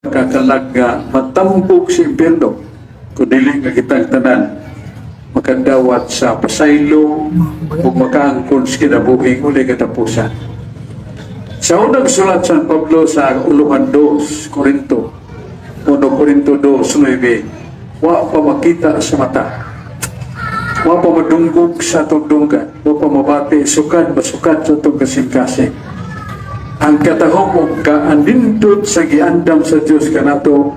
Kakalag nga matambok sa impyerno kung dili nga kitang tanan makadawat sa pasaylo ug makaangkon sa kinabuhing walay katapusan. Sa unang sulat San Pablo sa uluhan 2 Korinto, 1 Korinto 2:9, wa pa makita sa mata, wa pa madunggog sa atong dunggan, wa pa mabati sukad masukad sa atong kasing-kasing ang katahom o kaanindot sa giandam sa Dios kanato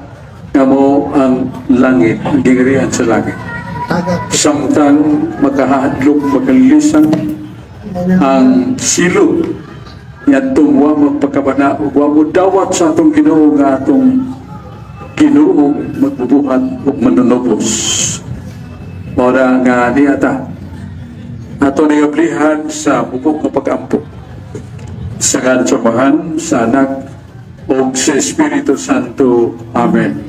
nga mao ang langit, ang gingharian sa langit. Samtang makahadlok, makalilisang ang silot niadtong wa magpakabana ug wa mo dawat sa atong Ginoo nga atong Ginoo magbubuhat ug manunubos. Mao na nga niata ato ni sa bubok nga pag-ampo sa ngalan sa Amahan, sa Anak, ug sa Espiritu Santo. Amen.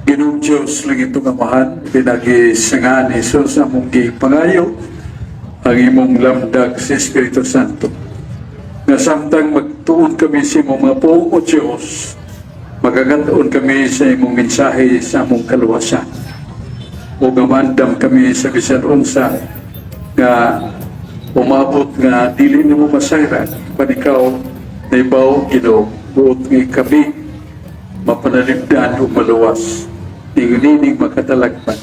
Ginoong Diyos, langitnong Amahan, pinaagi sa ngalan ni Jesus among gipangayo ang imong lamdag sa Espiritu Santo. Nga samtang magtuon kami sa imong mga puong, o Diyos, magagat-on kami sa imong mensahe sa among kaluwasan. O gamandam kami sa bisan unsa nga umabot nga dili nimo masayran pan ikaw naibaw, Ginoo, buot nga kami mapanalipdan ug maluwas ningunining makatalagman.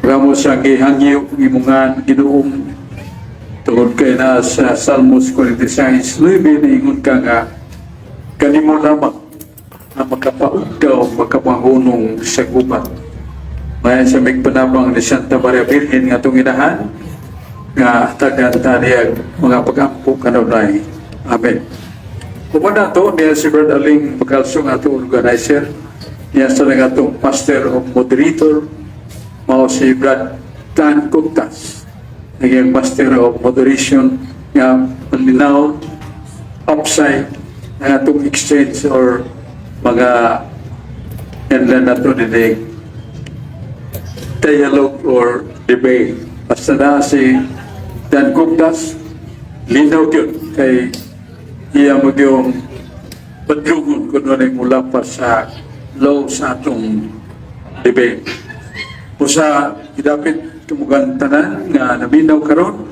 Ramo sa gihangyo ng imong ngan, Ginoong, tungod kay na sa Salmos 46:9 niingon ka nga kanimo lamang ang makapaugdaw, makapahunong sa gubat. Mayan sa migpanabang ni Santa Maria Birhen nga atong inahan nga tagan ta niya mga pagampo kanunay. Amen. Uban nato niya si Brad Aling Bagalsong, ato organizer. Niya sa nga atong master of moderator mao si Brad Dan Guptas. Naging master of moderation nga malinaw upside ang atong exchange or mga enlan nato dinig dialogue or debate. Basta na si Dan Guptas, linaw yun kay iya mo yung padlungon kung ano mula pa sa law sa atong debate. Usa gidapit tumugan tanan nga naminaw karon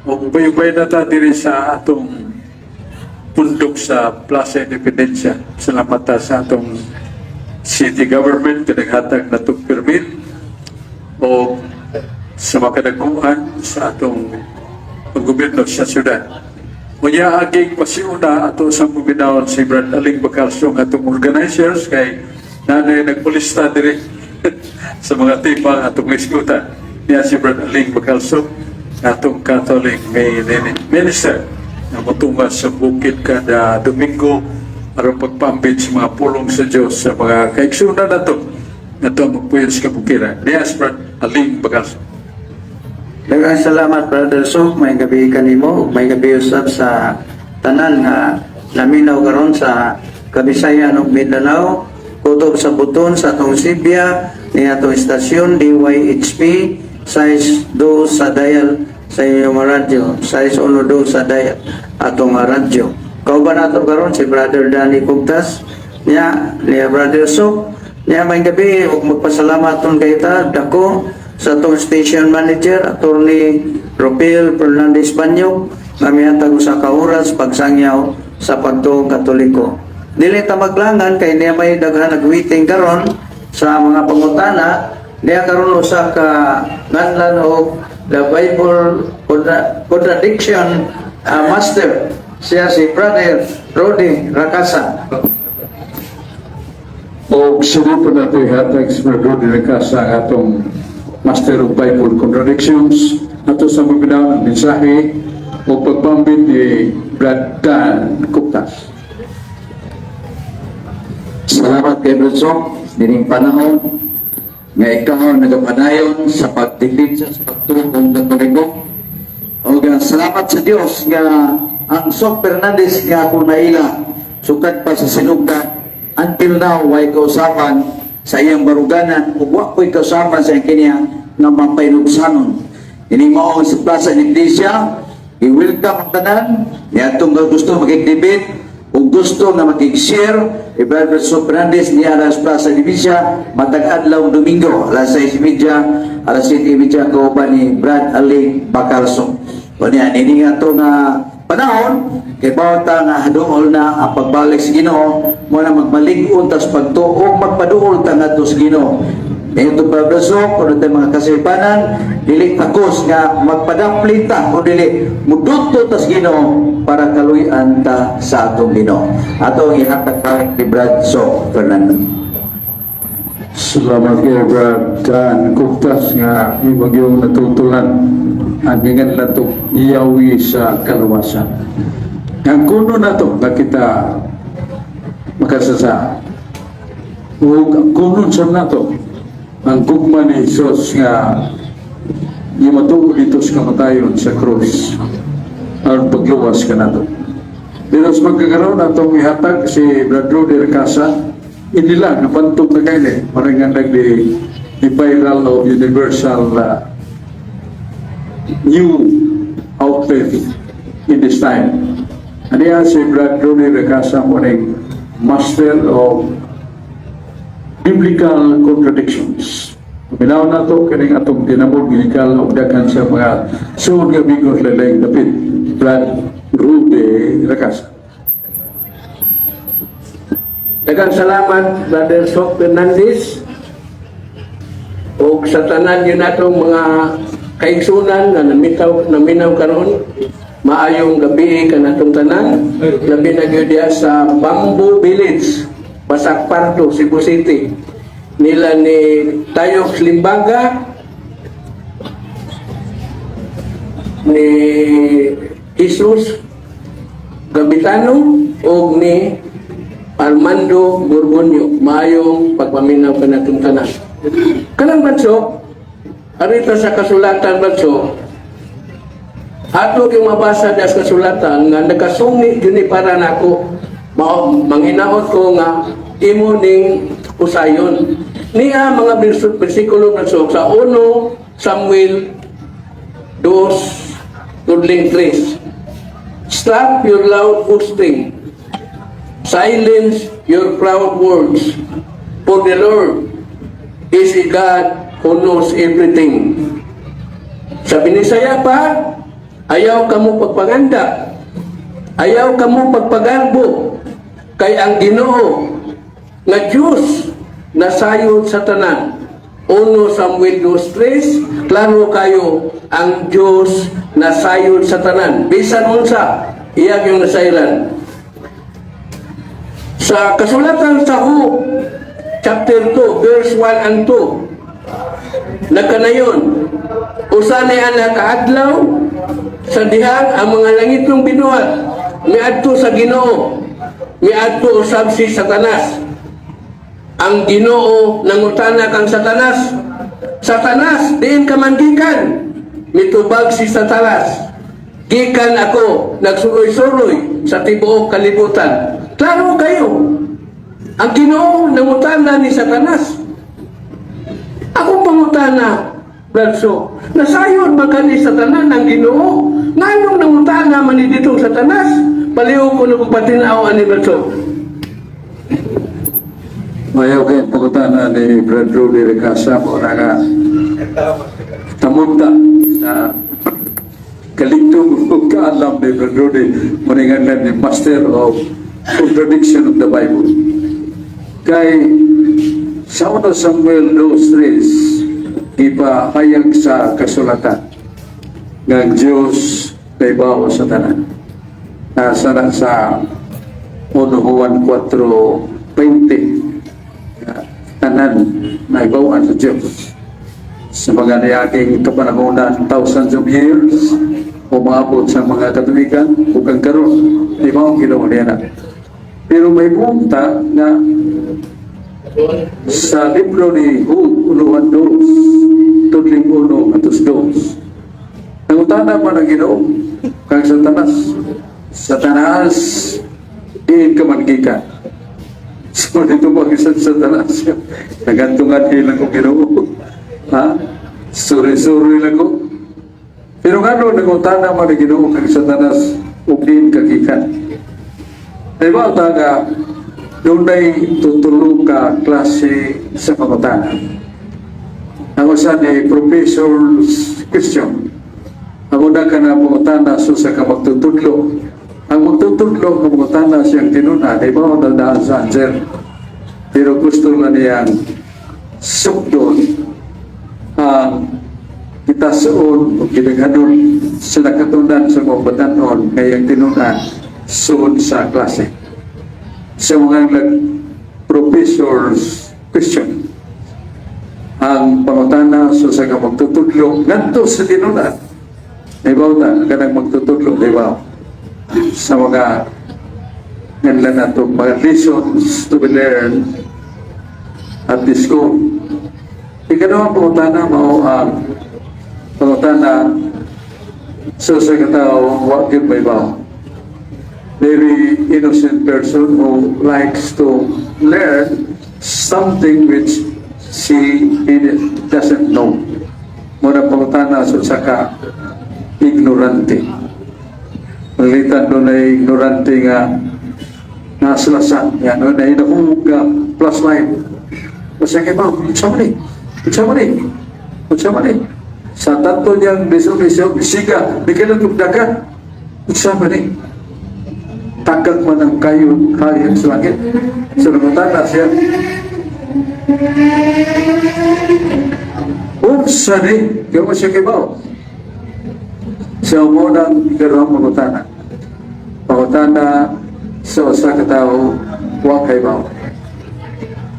o ubay-ubay na ta diri sa atong pundok sa Plaza Independencia. Salamat ta sa atong city government pinaghatag na itong permit o sa makadaguan sa atong paggobyerno sa syudad. Unya aging pasiuna ato sa paminawon si Brad Aling Bacalso nga atong organizers kay nanay nagpulista diri sa mga tema nga atong isgutan. Niya si Brad Aling Bacalso, atong Catholic minister na mutunga sa bukid kada Domingo aron pagpambit sa mga pulong sa Diyos sa mga kaigsunan nato nga ito magpuyo sa kabukiran. Niya si Brad Aling Bacalso. Daghang salamat, Brother Sok, may gabi kanimo ug may gabi usab sa tanan nga naminaw karon sa Kabisayan ug Mindanao, kutob sa buton sa atong Sibya ni atong istasyon DYHP size 2 sa dial sa inyong radyo, size 1 2 sa dial atong radyo. Kauban nato karon si Brother Danny Cugtas niya ni Brother Sok niya. May gabi ug magpasalamat tong kay ta dako sa atong station manager, Attorney Ropel Fernandez Banyog, nga mihatag usa ka oras pagsangyaw sa pagtuong Katoliko. Dili ta maglangan kay niya may daghan nagwaiting karon sa mga pangutana. Niya karon usa ka nganlan og the Bible Contradiction Master, siya si Brother Rody Rakasa. O sunod po nato ihatag si Brother Rudy Rakasa ang atong Master of Bible Contradictions ato sa mga mensahe o pagbambit ni Brad Dan Guptas. Salamat kay Brad Sok, dining panahon nga ikaw nagapadayon sa pagdepensa sa pagtuong Katoliko. O salamat sa Dios nga ang Sok Fernandez nga ako naila sukad pa sa sinugdan until now way kausaban sa iyang baruganan ug wa ko'y kausaban sa iyang kiniya nga mapainugsanon. Ini mao sa Plaza ng Iglesia, i-welcome ang tanan niadtong nga gusto makig-debate. Kung gusto nga makig-share, kay Brother Sok Fernandez niya sa Plaza Divisia, matag adlaw Domingo, alas 6:30, alas 7:30 kauban ni Brad Aling Bacalso. Unya, nini nga to nga panahon, kay bawat nga haduol na ang pagbalik sa Ginoo, mo na magmalig-on tas pagtuo, magpaduol ta ngadto sa Ginoo. Ngayon ito, Brother Sok, kung tayo mga kasaypanan, dili takos nga magpadaplin ta, o dili mudutto tas Ginoo para kaluy-an ta sa atong Ginoo. Ato ang ihatag pa ni Brad Sok Fernando. Salamat kay Brad Dan Kuptas nga imong yung natutulan ang gingan nato iyawi sa kaluwasan. Ang kuno nato nga kita makasasa ug ang kunon sa nato ang gugma ni Jesus nga gimatuod dito sa kamatayon sa krus aron pagluwas ka nato. Pero sa pagkakaroon atong ihatag si Brad Rudy Casa, hindi lang, napantog na kayo eh. Parang nga nag di viral o universal new outlet in this time. Aniya si Brad Rudy Recasa mo ning Master of Biblical Contradictions. Minaw na to kining atong tinamod ginikal og daghan sa mga suod nga amigos laing dapit. Brad Rudy Recasa. Daghang salamat, Brother Sok Fernandez, ug sa tanan yun natong mga kaigsunan nga namitaw naminaw karon. Maayong gabi kanatong tanan, labi na gyud diha sa Bamboo Village, Basak Pardo, Cebu City, nila ni Tayok Limbaga, ni Jesus Gabitano ug ni Armando Gorgonio. Maayong pagpaminaw kanatong tanan. Kanang batso, arita sa kasulatan, batso, ato yung mabasa diya sa kasulatan nga nagkasungi jud ni para nako. Mao manghinaot ko nga imo ning usayon. Niya mga bersikulo, batso, sa 1 Samuel 2 tudling 3. "Stop your loud boasting. Silence your proud words. For the Lord is a God who knows everything." Sa Binisaya pa, "Ayaw kamo pagpanganda. Ayaw kamo pagpagarbo. Kay ang Ginoo nga Diyos nasayod sa tanan." 1 Samuel 2:3, klaro kayo, ang Diyos nasayod sa tanan. Bisan unsa, iyang yung nasayran. Sa kasulatan sa Job, chapter 2, verse 1 and 2, nagkanayon, "Usa ni anak kaadlaw sa dihang ang mga langitong binuhat miadto sa Ginoo, miadto usab si Satanas. Ang Ginoo nangutana kang Satanas, 'Satanas, diin ka man gikan?' Mitubag si Satanas, 'Gikan ako nagsuroy-suroy sa tibuok kalibutan.'" Klaro kayo. Ang Ginoo nangutana ni Satanas. Akong pangutana, Bradso, nasayod man kani sa tanan ng Ginoo? Nganong nangutana man ni dito Satanas? Palihog ko na kung patinaw ani, Bradso. Mayaw kay pangutana ni Brad Rudy Recasa mo na nga tamunta sa kaligtong o kaalam ni Brad Rudy mo nga ni Master of Contradiction of the Bible. Kay sa 1 Samuel 2:3, ipahayag sa kasulatan nga ang Diyos kay sa tanan. Nasa na sa 1 Juan 4:20 tanan na ibawaan sa Diyos. Sa mga niaging kapanahonan, thousands of years, umaabot sa mga katubigan, ug ang karon, di ba ang ginawa niya na. Pero may punta nga sa libro ni Job, uno dos, tudling uno, atos dos. Nangutana pa ng Ginoo kang Satanas, "Satanas, diin ka man gikan?" So dito ba isang Satanas? "Nagantungan lang ko, Ginoo. Ha? Suri-suri lang ko." Pero ngano nangutana man ang Ginoo kang Satanas ug diin ka gikan? Ay ba ta nga dunay tutulo ka klase sa pangutana. Ang usa ni professor's question. Ang una ka na pangutana sa usa ka magtutudlo. Ang magtutudlo nga pangutana siyang tinunan, ay ba na daan sa answer. Pero gusto lang niyang sukdon ang kitasoon o gidaghanon sa nakatunan sa mga batanon kay ang tinunan suod sa klase. Sa mga nag-professor's question, ang pangutana sa usa ka magtutudlo ngadto sa tinunan. Ibaw na, kanang magtutudlo, di ba? Sa mga nganlan nato, mga lessons to be learned at the school. Ikaduhang pangutana mao ang pangutana sa usa ka tawo wa gyud mahibaw. Very innocent person who likes to learn something which she he doesn't know. Muna pangutana sa usa ka ignorante. Pananglitan doon ay ignorante nga naslasan. Yan, no, na hinahungog ka flashlight. Basta kay ba, unsa man ni? Unsa man ni? Unsa man ni? Sa tatlo niyang beso-beso, siga, di kailan dagat. Unsa man ni? Tagak man ang kayo, kahayag sa langit. Sa nangutana siya, unsa ni? Kaya mo siya kibaw. Sa munang ikaduhang pangutana. Pangutana sa usa ka tawo wa kay baw.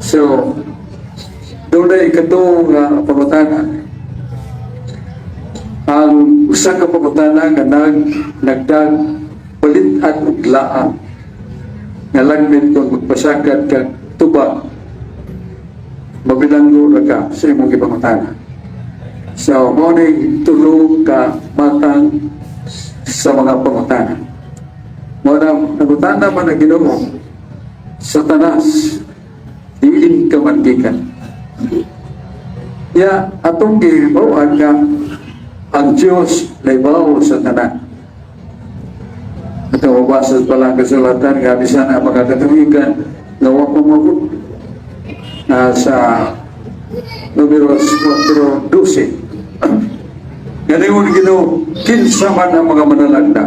So, doon na ikatuo nga pangutana. Ang usa ka pangutana nga nagdag balit-an og laang nga lagmit kung magpasagad kag tubag, mabilanggo ra ka sa imong gipangutana. So, mao ni tulo ka matang sa mga pangutana. Mao na nangutana man ang Ginoo, "Satanas, diin ka man gikan?" Ya, atong gihibaw-an nga ang Diyos naibaw sa tanan. At mabasa pa lang kasulatan nga bisan ang mga katuigan nga wa pa mabot na sa Numeros 4:12. Ganingon Ginoo, "Kinsa man ang mga manalagna?"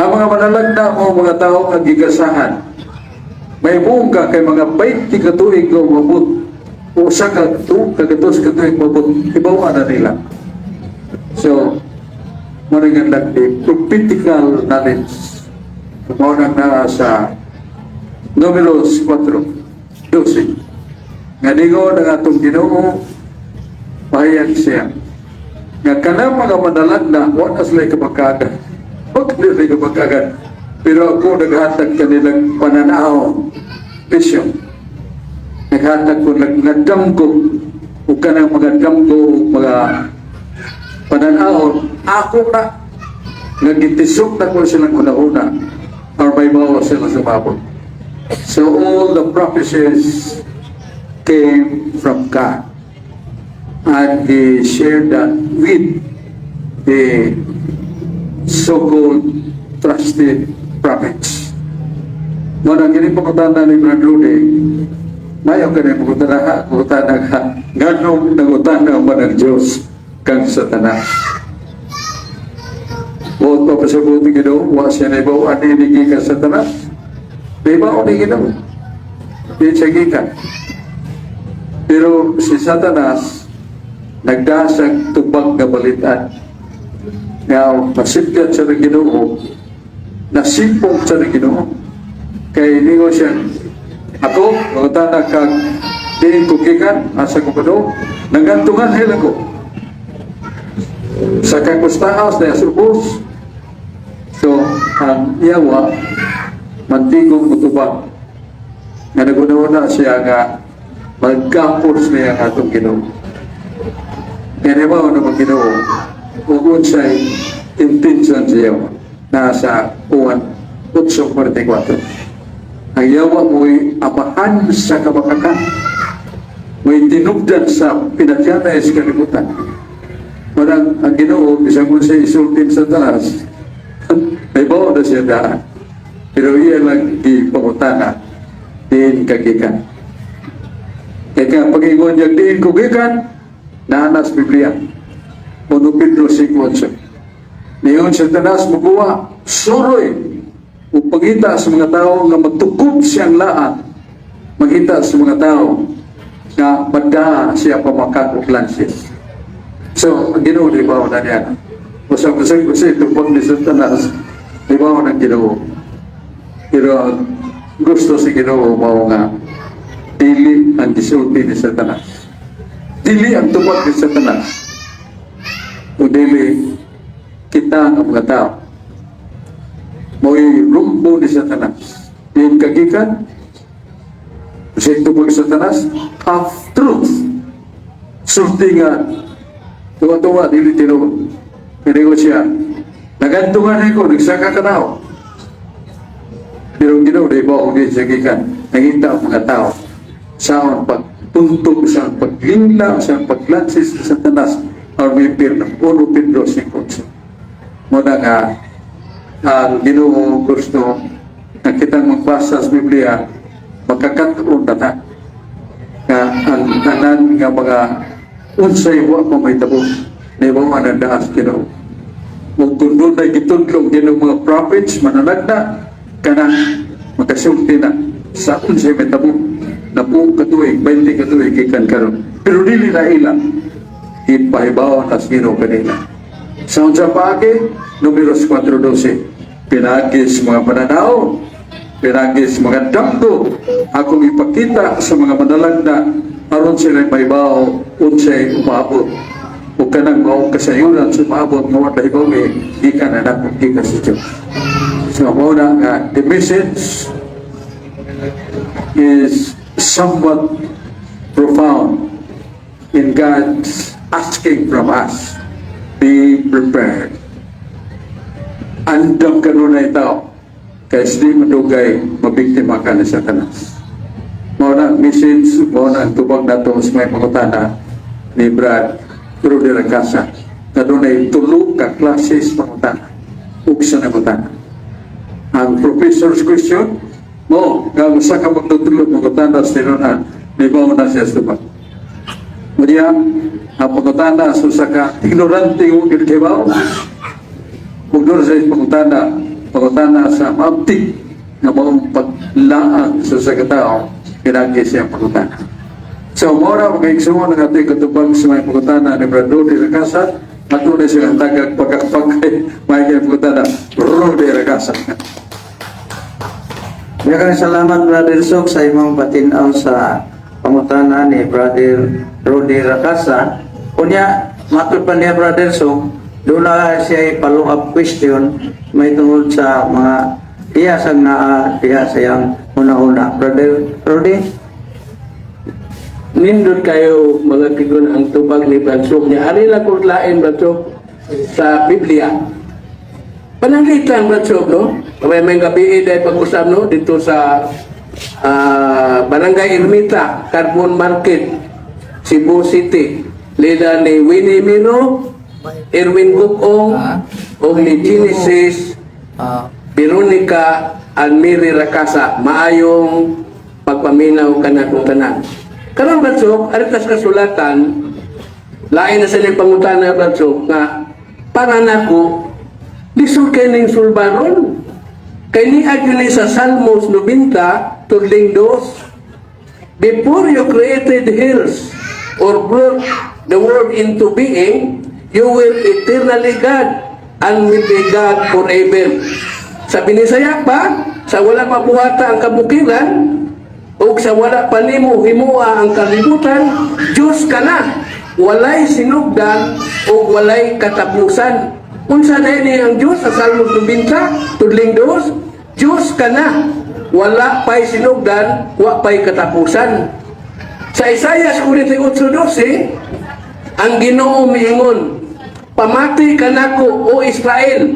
Ang mga manalagna o mga tao nga gigasahan. May ka kay mga 20 ka tuig nga mabot o sa ka tu kagatos ka tuig mabot, hibaw na nila. So, mao nga lang the prophetical knowledge. Mao nang naa sa Numeros 4:12. Nga ningon ang atong Ginoo, pahayag siya nga kanang mga manalagna, wa na sila kabakagan. Wa sila kabakagan. Pero ako naghatag kanilang pananaw, vision. Naghatag ko, nagdamgo, ug kanang mga damgo, ug mga pananaw, ako na, nga gitisok na ko silang una-una, or may bawa sila sumabot. So all the prophecies came from God. And he shared that with the so-called trusted prophets. Mao nang kini pangutana ni Brad Rudy, mayo kini pangutana, pangutana ka, nganong nangutana man ang Diyos kang Satanas? Buot pa pasabot ni Ginoo, wa siya naibaw ani ni gikan Satanas. Naibaw ni Ginoo. Di siya gikan. Pero si Satanas, nagdasag tubag nga balitan. Nga masipyat siya ng Ginoo, nasipong siya ng Ginoo. Kay ningo siya, "Ako, mangutana kag diin ko gikan, asa ko padung, nangantungan hila ko. Sa kakustahaos na subos." So, ang yawa, mantigong mutubag. Nga naguna-una siya nga magkapos niya ang atong Ginoo. Kaya di ba ano Ginoo, ug unsay intention sa yawa nasa Juan 8:44. Ang yawa mo'y amahan sa kabakakan. Mo'y tinugdan sa pinatyanay sa kalibutan. Parang ang Ginoo, bisag mo siya isultin sa taas, may bawa na siya daan. Pero iya lang gipangutana, "Diin ka gikan?" Kaya nga pag-ingon niya, "Diin ko gikan," naa na sa Biblia. 1 Pedro 5:8. Niingon si Satanas, muguwa, suroy, ug pangita sa mga tao nga matukob siyang laat, mangita sa mga tao nga madaa siya pamakak og lansis. So, ang Ginoo di ba na niya? Basta kasi kasi tupang ni Satanas, di ba ng Ginoo? Pero ang gusto si Ginoo mao nga dili ang gisulti ni Satanas. Dili ang tubag ni Satanas. O dili kita ang mga tao. Mo'y rumbo ni Satanas. Diin ka gikan, kasi tubag Satanas, half truth. Sulti nga, tuwa-tuwa, dili tinuod. Kaya siya, "Nagantungan ko, nagsaka ka na." Pero ang Ginoo, di ba kung di siya gikan, nakita ang mga tao sa ang pagtuntog, sa ang paglingla, sa ang paglansis sa Satanas, ang may impyerno. 1 Pedro 5:8. Muna nga, ang Ginoo gusto na kitang magbasa sa Biblia, makakatuon na ta nga ang tanan nga mga unsay wa pa mahitabo, nahibaw ang daas Ginoo. Ug kung doon ay gitudlong Ginoo mga prophets, mananagna, kana makasulti na sa unsay mahitabo 10 ka tuig, 20 ka tuig gikan karon. Pero dili na ila ipahibaw na sa Ginoo kanila. Sa unsa paagi? Numeros 4:12. "Pinaagi sa mga pananaw, pinaagi sa mga damgo, akong ipakita sa mga manalagna aron sila mahibaw unsay umaabot. O kanang maong kasayuran sa umaabot nga wala hibaw eh, gikan na nako, gikan sa Diyos." So mao na nga the message is somewhat profound in God's asking from us, be prepared. Andam kanunay tao, kay di madugay, mabiktima ka ni Satanas. Mao na ang message, mao na ang tubag nato sa may pangutana ni Brad Rudy Racasa. Kanunay tulo ka klases pangutana, ug sa nangutana. Ang professor's question, mo, nga usa ka magtutulog mangutana sa tinunan, di ba na siya sa tubag. Unya, ang pangutana sa usa ka ignorante ug kibaw, ug doon sa pangutana, pangutana sa maabtik nga maong paglaang sa usa ka tao, pinagi siya pangutana. So, mao ra, mga igsuon, ng ating katubag sa mga pangutana ni Brad Rudy Racasa, ato na silang tagag pagkapagay, may kay pangutana, Rudy Racasa. Daghang salamat, Brother Sok, sa imong patinaw sa pangutana ni Brother Rudy Racasa. Unya, matod pa niya, Brother Sok, doon na siya follow-up question may tungod sa mga iya sa naa diha sa iyang una-una. Brother Rudy? Nindot kayo, mga tigon, ang tubag ni Brad Sok niya. Ari lang kung lain, Brad Sok, sa Biblia. Pananglitan, Brad Sok, no? May gabi dahil pag-usap, no? Dito sa Barangay Ermita, Carbon Market, Cebu City. Lida ni Winnie Miro, Erwin Gugong, o ni Genesis, Veronica, and Mary Racasa. Maayong pagpaminaw kanatong tanan. Karon, Brad Sok, ari tas kasulatan, lain na sila yung pangutana, Brad Sok, nga para nako lisod kay ning sulbaron. Kay niya yun sa Salmos 90, tudling 2, "Before you created hills or brought the world into being, you were eternally God and will be God forever." Sa Binisaya pa, "Sa wala pa buhata ang kabukiran, ug sa wala pa nimo himua ang kalibutan, Diyos ka na. Walay sinugdan ug walay katapusan." Unsa na ini ang Diyos sa Salmos 90, tudling 2? Diyos ka na. Wala pa'y sinugdan, wa pa'y katapusan. Sa Isaiah 48:12, ang Ginoo miingon, "Pamati kanako, o Israel,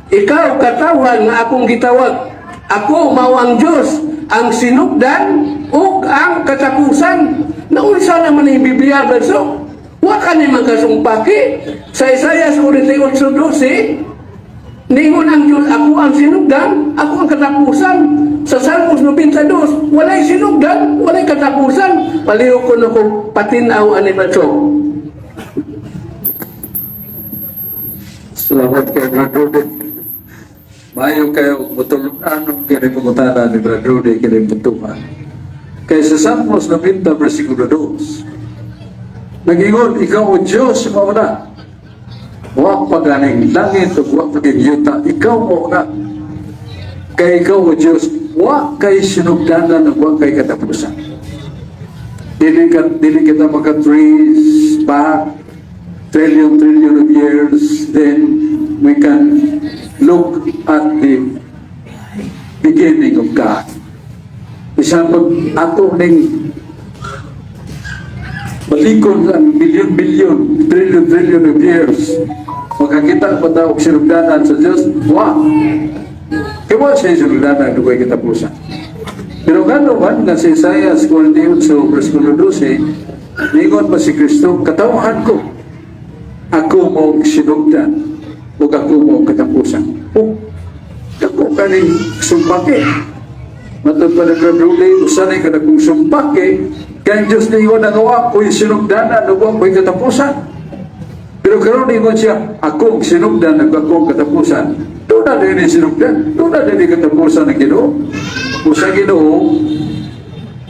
ikaw katawhan nga akong gitawag. Ako mao ang Dios, ang sinugdan ug ang katapusan." Naunsa naman ang Biblia, verso? Wa ka ni magkasumpaki. Sa Isaiah 48:12, Ningon ang Diyos, ako ang sinugdan, ako ang katapusan. Sa Salmos 92, walay sinugdan, walay katapusan. Palihog ko na ko patinaw ani Bato. Salamat kay Brad Rudy. Maayo kayo mutulog-anong kini pangutana ni Brad Rudy kini puntuhan. Kay sa Salmos 90 versikulo 2, nagingon, ikaw o Diyos mao na. Wa pa ganing langit ug wa pa ganing yuta, ikaw mao na. Kay ikaw o Diyos, wa kay sinugdanan ug wa kay katapusan. Dili kita maka-trace back trillion trillion of years, then we can look at the beginning of God. Bisan pag ato ning balikon ang bilyon-bilyon, trillion-trillion of years, makakita pa ta og sinugdanan sa Diyos? Wa. Kaya wa siya sinugdanan, dugay katapusan. Pero ngano man nga sa Isaiah 48 versikulo 12, ningon pa si Kristo, "Katawhan ko, ako mo sinugdan, ug ako mo katapusan." Oh, dako kaning sumpake. Matod pa ng Brad, usa ni kadakong sumpake, kay ang Diyos ningon ang wa ko'y sinugdanan, ug wa ko'y katapusan. Pero karon ningon siya, ako ang sinugdan, ug ako ang katapusan. Doon na din ang sinugdan, doon na din ang katapusan ng Ginoo. Kung sa Ginoo,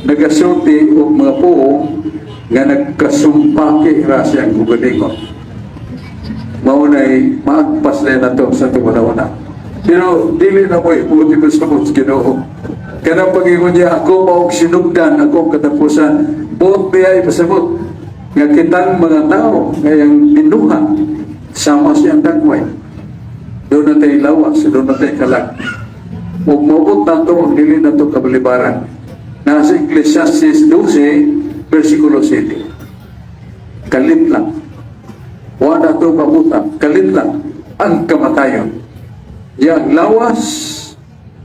nagasulti og mga puong nga nagkasumpake ra siyang kaugalingon. Mao na'y maagpas na nato sa tunguna. Pero dili na mo ibuti ko sa Ginoo. Kanang pag-ingon niya, ako maong sinugdan, ako ang katapusan. Buot niya ipasabot nga kitang mga tao ngayang binuhat sama siyang dagway. Doon na tayo lawas, doon na tayo kalag. Ug moabot nato ang dili nato kabalibaran. Nasa Ecclesiastes 12, versikulo 7. Kalit lang. Wa na to pabuta. Kalit lang ang kamatayon. Yang lawas,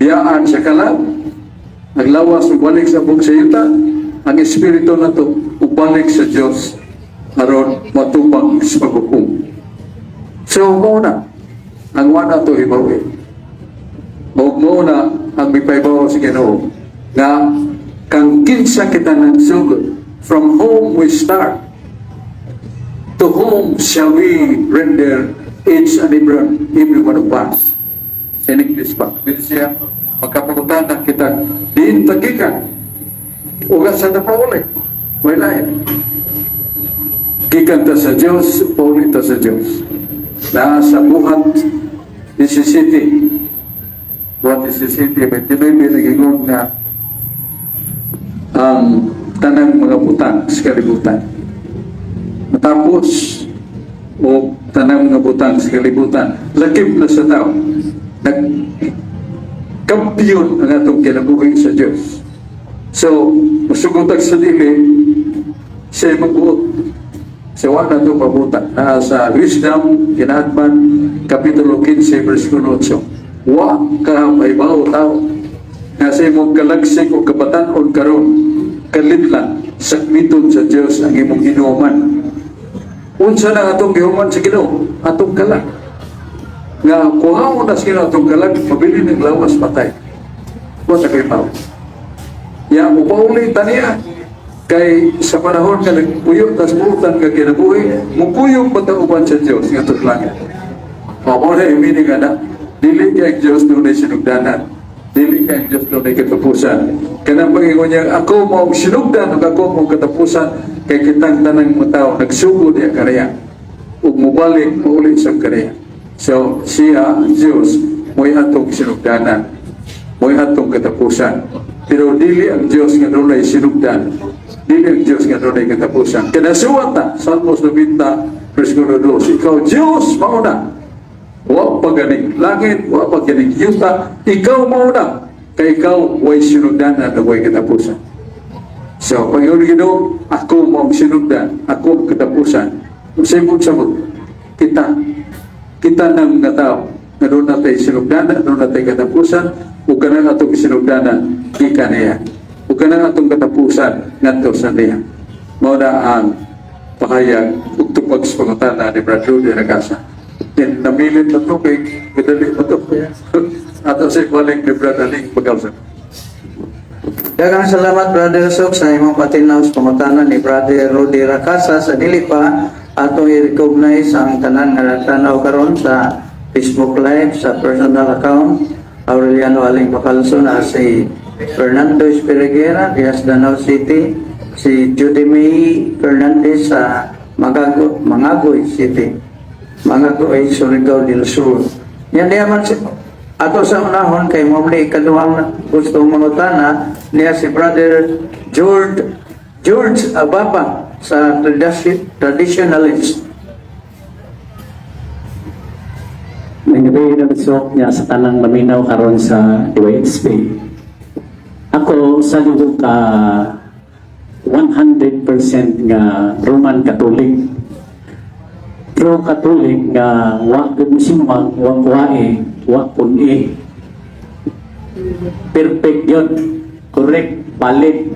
biyaan sa kalag, ang lawas ubalik sa bug sa yuta, ang espiritu na to ubalik sa Diyos aron matubang sa paghukom. So mao na ang wala to hibawi. Ug mao na ang mipahibaw sa Ginoo nga kang kinsa kita nagsugod, from whom we start, to whom shall we render each and every one of us. Sa English pa pwede siya magkapangutana kita diin ta gikan ug asa ta pauli. Way lain. Gikan ta sa Diyos, pauli ta sa Diyos. Na sa Buhat 17, Buhat 17, 29, nagingon nga ang tanang mga butang sa kalibutan matapos o tanang mga butang sa kalibutan, lakip na sa tao, nag kampiyon ang atong kinabuhi sa Diyos. So masugotag sa dili siya magbuot sa wala to pabuta na sa Wisdom, Kinahatman, Kapitulo 15, versikulo 8. Wa ka mahibaw, tao, nga sa imong kalagsik o kabatan-on karon, kalit lang, sakmiton sa Dios ang imong hinuman. Unsa na atong gihuman sa Ginoo? Atong kalag. Nga kuhaon na sa Ginoo atong kalag, mabilin ang lawas, patay. Wa ta kay tao. Ya, mupauli ta niya. Kay sa panahon nga nagpuyo tas buutan nga kinabuhi, mukuyog ba ta uban sa Dios nga langit. O mo na meaning nga na, dili kay ang Dios dunay sinugdanan. Dili kay ang Dios dunay katapusan. Kanang pag-ingon niya, ako mao sinugdan ug ako mao katapusan, kay kitang tanang mga tao nagsugod diya kaniya ug mobalik mauli sa kaniya. So siya ang Dios mo'y atong sinugdanan, mo'y atong katapusan. Pero dili ang Dios nga dunay sinugdan. Dili ang Dios nga dunay katapusan. Kinasuwat na, Salmos 90, versikulo 2, ikaw Dios, mao na. Wa pa ganing langit, wa pa ganing yuta, ikaw mao na. Kay ikaw way sinugdanan na way katapusan. So, Panginoon Ginoo, ako mo ang sinugdan, ako ang katapusan. Kung sa imong sabot, kita ng mga tao, na doon natin sinugdanan, doon natin katapusan, ug kanang atong sinugdanan, gikan niya. Ug kanang atong katapusan, ngadto sa niya. Mao na ang pahayag ug tupag sa pangutana ni Brad Rudy Ragasa. Then, namilit na tubig, Madali pa to. Ato sa balik ni Brother Ling Bagalsan. Daghang salamat, Brother Sok, sa imong patinaw sa pangutana ni Brother Rudy Rakasa. Sa dili pa, atong i-recognize ang tanan nga nagtanaw karon sa Facebook Live sa personal account Aureliano Aling Bacalso na si Fernando Espiriguera, Diaz, Danao City, si Judy May Fernandez sa Mangagoy City, Mangagoy, Surigao del Sur. Yan diya man si ato sa unahon kay mo ni ikaduhang gustong mangutana niya si Brother George George Ababa sa traditionalist. May gabi na bisok niya sa tanang maminaw karon sa DYSP. Ako sa ko ka 100% nga Roman Catholic. True Catholic nga wa gud simbang, wa kuwae, wa pun-i. Perfect yun. Correct, valid.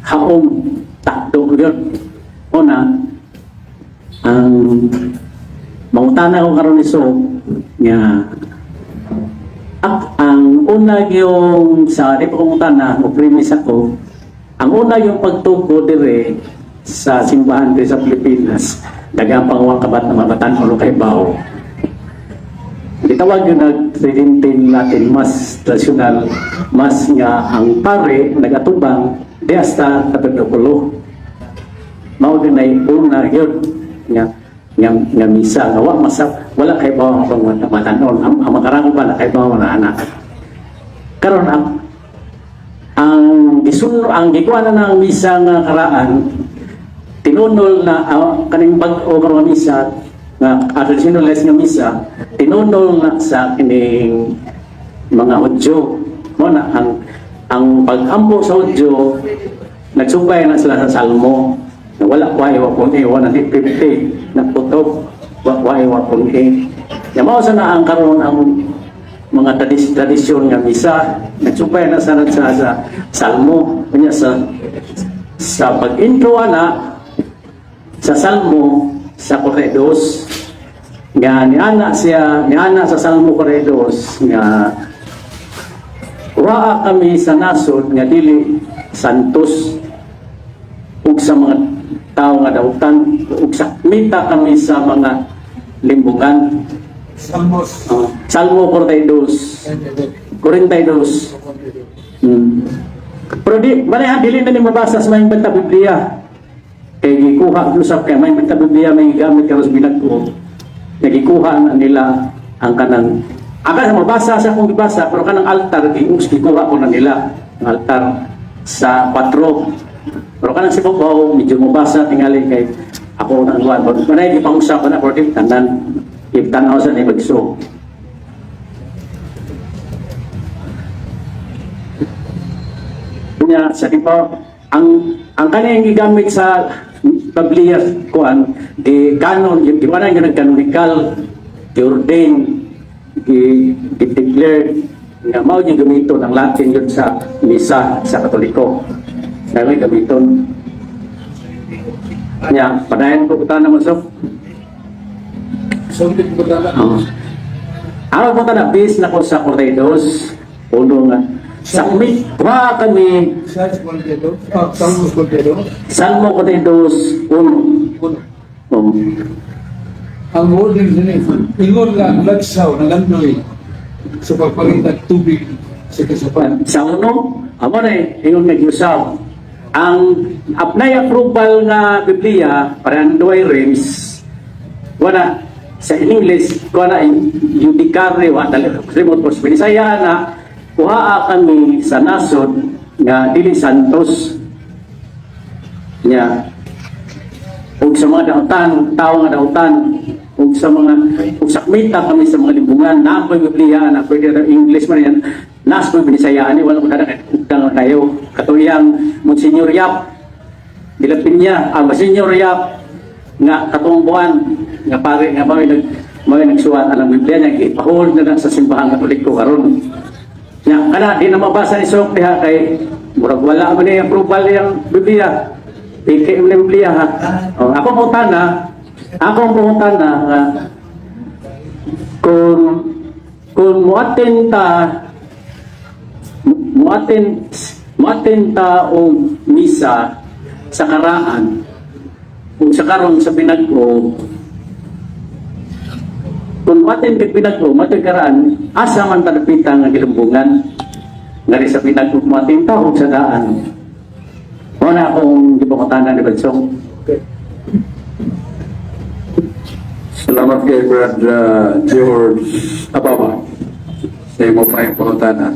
Haong, takdo yun. Una, ang mangutana ko karon ni So nga ang una yung sa di pa ko mangutana o premise ako, ang una yung pagtuko dire sa simbahan dire sa Pilipinas, daghang pang kabat ng mga batan o kay bao, gitawag yun nag Tridentine Latin Mass, traditional mass nga ang pare nagatubang di hasta tabernakulo. Mao din ay una yun nga misa nga wa masa wala kay bawo ang matanon ang makarang pa na kay bawo na anak. Karon ang gisunod, ang gikuha na ng misa nga karaan, tinunol na kaning bag-o karon nga misa nga traditionalist nga misa, tinunol na sa kining mga Hudyo. Mo na ang pag-ampo sa Hudyo, nagsubay na sila sa Salmo na wala kwae wa pun 150 na putok wa kwae wa pun e. Ya mao sa na ang karon ang mga tradisyon nga misa, nagsubay na sa Salmo. Kanya sa pag-intro ana sa Salmo sa Corredos nga niana siya, niana sa Salmo Corredos nga waa kami sa nasod nga dili santos ug sa mga tao nga dautan ug sakmita kami sa mga limbungan. Salmos. Salmo 42. 42. Pero di, manay dili na ni mabasa sa may banta Biblia. Kay gikuha usap kay may banta Biblia may gamit karon sa binag ko. Nagikuha na nila ang kanang aga mabasa sa akong gibasa, pero kanang altar gikuha ko na nila ang altar sa 4. Pero kanang si Bobo medyo mabasa tingali kay ako nang luwan. Manay gipangusap na pero di tanan itanaw sa ni magso. Niya sa tipo ang kanang gigamit sa Biblia kuan di canon yung di wala yung canonical, di ordain, di declared nga mao yung gamiton ang Latin yun sa misa sa Katoliko na may gamiton niya. Padayon ko kutan naman so. Sulit ko na. Oo. Araw po na base na ko sa Corredos uno nga sakmit wa kami. Salmos 42. Salmo Corredos uno. Uno. Oh. Ang wording din, ingon nga ang lagsaw nagandoy sa pagpangitag tubig sa kasapan. Sa uno, amo na eh, ingon nga giusaw. Ang apnay approval nga Biblia para ang Douay Rheims, wala sa in English wala in judicare wa dali remote po Binisaya na kuhaa kami sa nasod nga dili santos nya ug sa mga dautan, tao nga dautan ug sa mga ug sakmita kami sa mga limbungan. Na ako'y Biblia na pwede na English man yan, nas ko Binisaya ani wala ko na utang kayo katuyang Monsignor Yap de la Peña, ang Monsignor Yap nga katong buwan nga pare nga mao nagsuwat alang Biblia niya, ipahol na lang sa Simbahang Katoliko karon. Nya kana di na mabasa ni Sok diha kay murag wala man ni approval yang Biblia. Piki mo ni Biblia ha. Oh, ako mo tana nga Kung muattend ta og misa sa karaan ug sa karon sa binag-o, kung muattend kag binag-o, matoy karaan, asa man ta dapita nga gilumbungan, ngari sa binag-o muattend ta og sa daan? Mao na akong gipangutana ni Bansong. Salamat kay Brad George Ababa sa imo pa yung pangutana.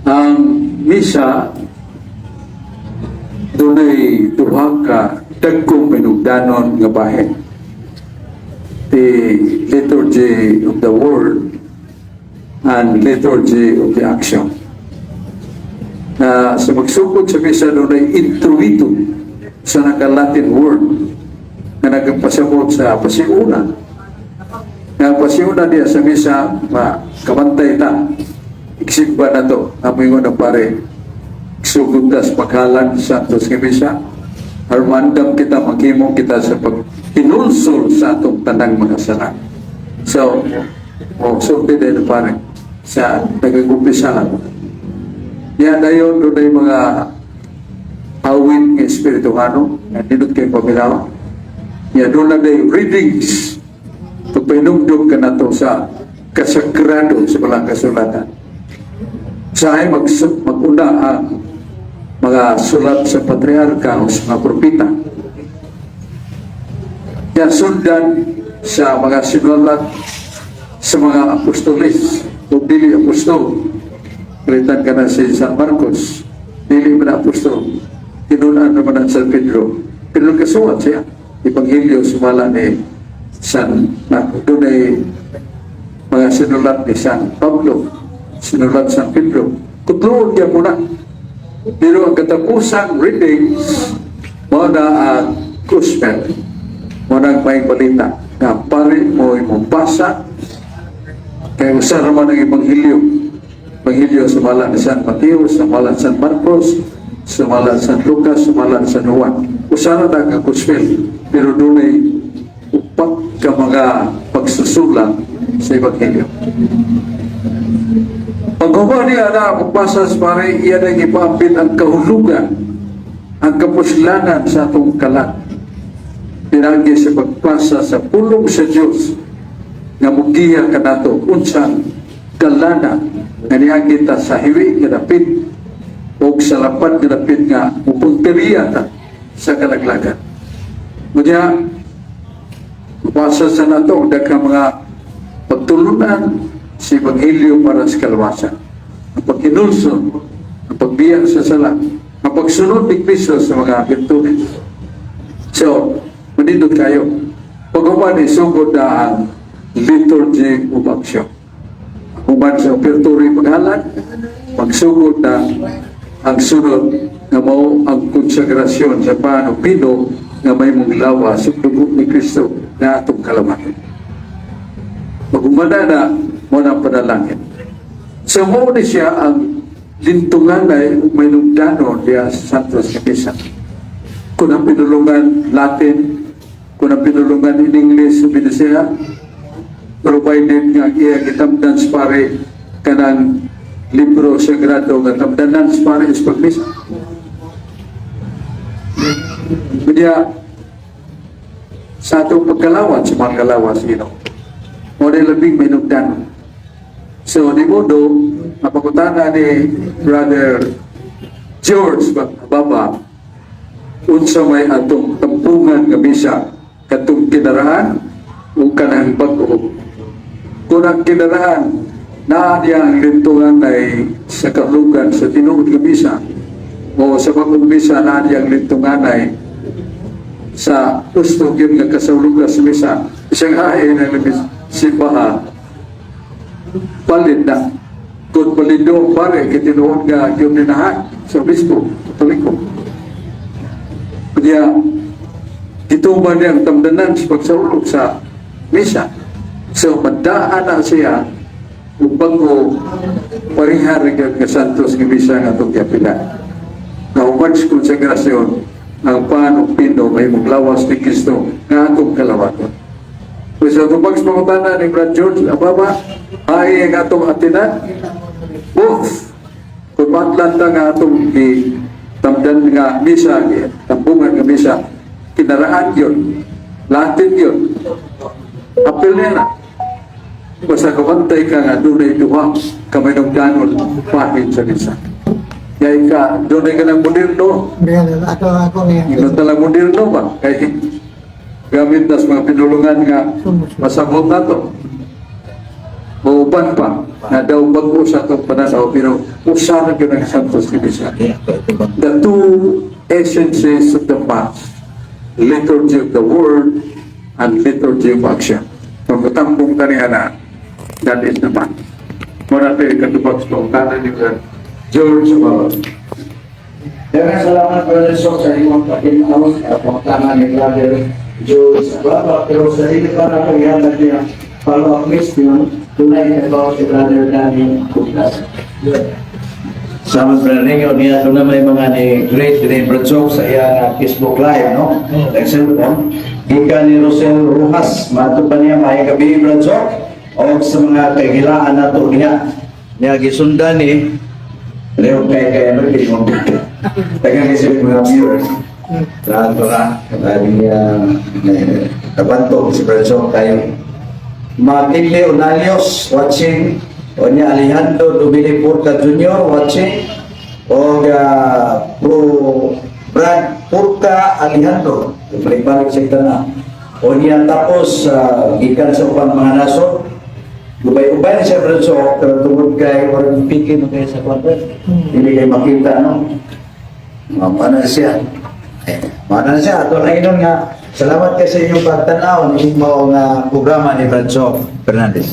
Ang misa, dunay duha ka dagkong minugdanon nga bahin. The liturgy of the word and liturgy of the action. Na sa magsugod sa misa, dunay introito sa naka-Latin word nga nagpasabot sa pasiuna. Nga ang pasiuna diya sa misa, ma kabantay ta. Iksimba na to, amoy na pare. Sugod ta sa paghalan sa Santos nga misa. Armandam kita, maghimo kita sa paghinulsol sa atong tanang mga sala. So, oh, sulti din pare sa nagagumpisa. Yan dayon doon mga awit ng espirituhano nga nindot kay paminaw. Ya doon na day readings pagpahinumdum ka na to sa kasagrado sa balang kasulatan. Sa ay maguna ang mga sulat sa patriarka o sa mga propeta. Yan sundan sa mga sinulat sa mga apostolis o dili apostol. Palitan ka na si San Marcos, dili man apostol. Tinunan naman ang San Pedro. Pero kasuwat siya. Ebanghelyo sumala ni San Marcos. Doon ay mga sinulat ni San Pablo, sinulat San Pedro. Kutluon niya muna. Pero ang katapusang readings, mao na ang gospel. Mao na ang may balita. Nga pare mo imong basa, kaya usa raman ang ebanghelyo. Ebanghelyo sa mala ni San Mateo, sa mala ni San Marcos, sa mala ni San Lucas, sa mala ni San Juan. Usa ra na ang gospel, pero dunay upat ka mga pagsusulat sa ebanghelyo. Paghuman niya na magbasa sa pare, iya na ipaapit ang kahulugan, ang kapuslanan sa atong kalat. Pinagi sa pagbasa sa pulong sa Diyos nga mugiya kanato unsang kalana nga niagi ta sa hiwi nga dapit o sa lapad nga dapit nga mupunteriya ta sa kalaglagan. Ngunya, basa sa nato ang daghang mga pagtulunan sa Ebanghelyo para sa kalawasan. Ang paghinulsol, ang pagbiya sa sala, ang pagsunod ni Kristo sa mga virtudes. So, manindot kayo. Paghuman, isugod na ang liturgy of action. Human sa offertory, paghalad, magsugod na ang sunod nga mao ang konsagrasyon sa pan ug bino nga mahimong lawas sa dugo ni Kristo na atong kalamaton. Pagumana na, mao na ang panalangin. So mao ni siya ang lintungan ay may diya sa Santos Misa. Kung ang pinulungan Latin, kung ang pinulungan in English, Binisaya, provided nga iya gitamdan sa pare kanang libro sagrado nga tamdanan sa pare is pagmisa. Kanya, sa atong pagkalawat, sa mga kalawas, mao na labing mainugdan. So, di modo, napakutana ni Brother George Baba, unsa may atong tampungan nga misa, katong kinaraan o kanang bag-o? Kung ang kinaraan, naa niya ang lintungan ay sa kahulugan sa tinuod nga misa, o sa bagong misa naa niya ang lintungan ay sa gusto gyud nga kasahulugan sa misa, isang hain ang simbahan, palit na. Kung palido pare, kitinuod nga gyud ninahan sa obispo, Katoliko. Kaya, gituman niya ang tamdanan sa pagsaulog sa misa. So, madaan na siya ug bago parihar gyud nga Santos nga misa nga atong giapila. Nahuman sa konsegrasyon, ang pan ug bino mahimong lawas ni Kristo nga atong kalawaton. Kung sa tubag sa pangutana ni Brad George Ababa, ay ang atong atinan, both. Kung maatlan ta nga atong tamdan nga misa, tambungan nga misa, kinaraan yun, Latin yun, apil niya na. Basta kabantay ka nga dunay duha ka mainugdanon pahin sa misa. Kaya ka, dunay ka ng moderno, Ako ako niya. ingon talang moderno ba? Kay gamit na sa mga pinulungan nga masabot na to. Mauban pa na daw bago sa itong pananaw, pero usa na yun ang Santos Misa. The two essences of the Mass, liturgy of the Word and liturgy of action. Pagkatambong taniya na, that is the Mass. Muna tayo katubag sa pangutana ni Brother George Ababa. Daghang salamat, Brother Sok, sa imong pag-inaw sa pangutana ni Brother George Ababa. Pero sa dili pa na paghihatag niya follow-up question, dunay kabaw si Brother Danny Kuklas. Salamat, Brother Ninyo. Niya doon na may mga ni Great ni Brad Sok sa iya nga Facebook Live, no? Like cellphone. Gikan ni Rosel Rojas. Mato pa niya, maayong gabi, Brad Sok, o sa mga kagilaan nato niya. Niya gisundan ni Leo kay kay ano kay mo. Tagang kasi mga viewers. Lahat to na. Kaya niya kabanto si Brad Sok tayo. Matilde Onalios watching. O niya Alejandro Dubili Purca Jr. watching. O Pro Brad Purca Alejandro. Balik-balik sa na. O niya tapos gikan sa ubang mga nasod. Ubay-ubay na siya, Brad Sok, pero tungod kay orang piki mo kayo sa kwarto. Hindi kayo makita, no? Mana na siya. Eh, mana na siya. Ato na inon nga. Salamat kay sa inyong pagtanaw ni mo nga programa ni Brad Sok Fernandez.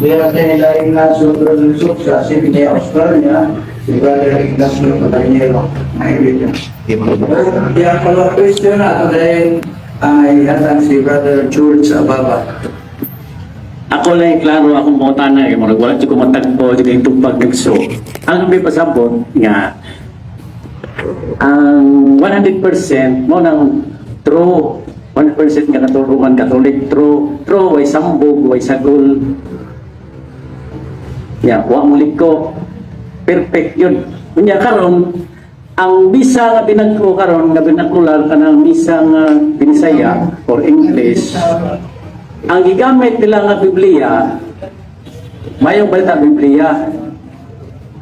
Diya sa nilaing nasod, Brother Sok, sa Sydney, Australia, si Brother Ignacio Padanyero. Ay, Diya follow-up question na ito dahil ay hatag si Brother George Ababa. Ako lang klaro akong pangutana kay murag wala jud ko matagpo jud kay tubag nagso. Ang may pasabot nga ang 100% mo nang true 100% nga katuruan Catholic, true true, way sambog, way sagol ya, wa mo liko, perfect yun. Unya karon ang misa nga binagko karon nga binakular kanang misa nga Binisaya or English, ang gigamit nila nga Biblia, mayong balita Biblia.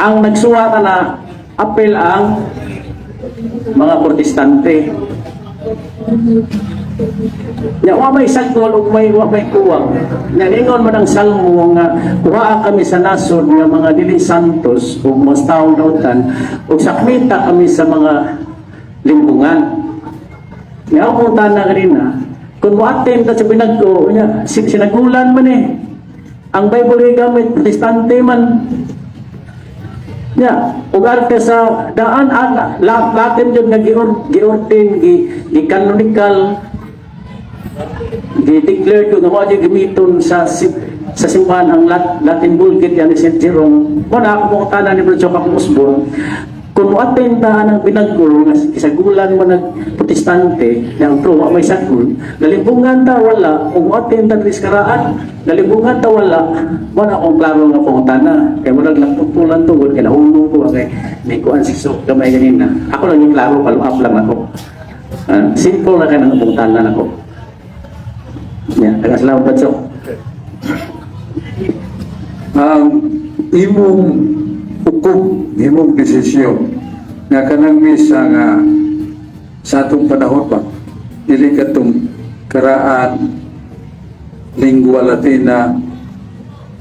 Ang nagsuwa ka na apel ang mga Protestante. Nya wa may sagol ug may wa may kuwang. Nya ningon man ang Salmo nga kuhaa kami sa nasod nga mga dili santos ug mas taong dautan ug sakmita kami sa mga limbungan. Nya ako tanan kanina, kung mo-attend ta sa binagko, nya sinagulan man eh. Ang Bible gamit Protestante man. Ya, ug arte sa daan ang Latin jud nga giordain, gi gi canonical, gi-declare ko nga mao jud gamiton sa simbahan ang Latin Vulgate yan ni St. Jerome. Wala ako mo tanan ni Bro akong usbon. Kung mo attend ta ng binagol nga isagulan mo nag Protestante yang true wa may sagol, nalibungan ta wala. Kung mo attend ta diri sa karaan, nalibungan ta wala. Wala akong klaro nga pangutana kay murag laputulan tungod kay nahulog ko kay may kuan si so gamay ganina. Ako lang yung klaro, follow up lang ako. Ah, simple na kay nang pangutana nako. Yeah, salamat, Brad. Ang imong hukom, imong desisyon nga kanang misa nga sa atong panahon pa, dili katong karaan lingua Latina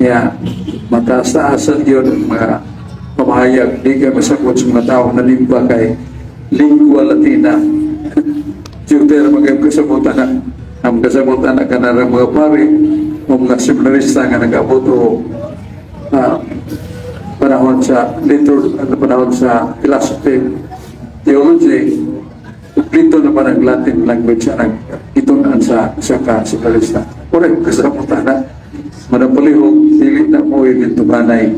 ya, mataas-taasan yun ang mga pamahayag, di ka masakot sa mga tao na nimba kay lingua Latina. Juder magay kasabutan na ang kasabutan na kanarang mga pare o mga seminarista nga nag-abot o panahon sa ano, panahon sa philosophy, theology, kumpleto naman ang Latin language ang itunan sa isa ka seminarista. Correct, kasabutan na. Manapalihog, dili na mo yung tubanay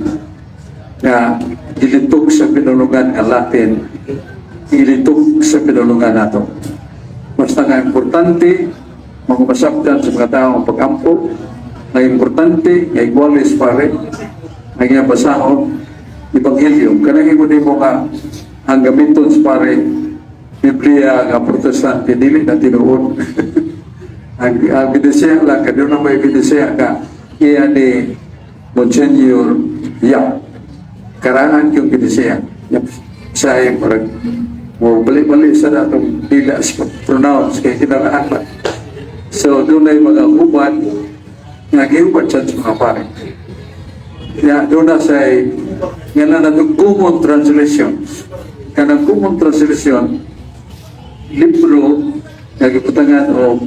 nga gilitok sa pinulungan nga Latin, gilitok sa pinulungan nato. Basta nga importante, Mga masabtan sa mga tao ang pag-ampo, ang importante, nga igualis pare, ang iya basahon, Ebanghelyo. Kanang ingon nimo nga ang gamiton sa pare, Biblia nga Protestante, dili na tinuod. Ang Bidisaya lang, kaya na may Bidisaya ka, iya ni Monsignor Yap. Karangan yung Bidisaya. Yap. Saya parang mo bali-bali sa natong dila sa pronounce kay kinaraan ba. So doon ay mga hubad nga gihubad sa mga pare. Ya, doon na sa nga na natong common translation. Kanang common translation, libro nga gibutangan og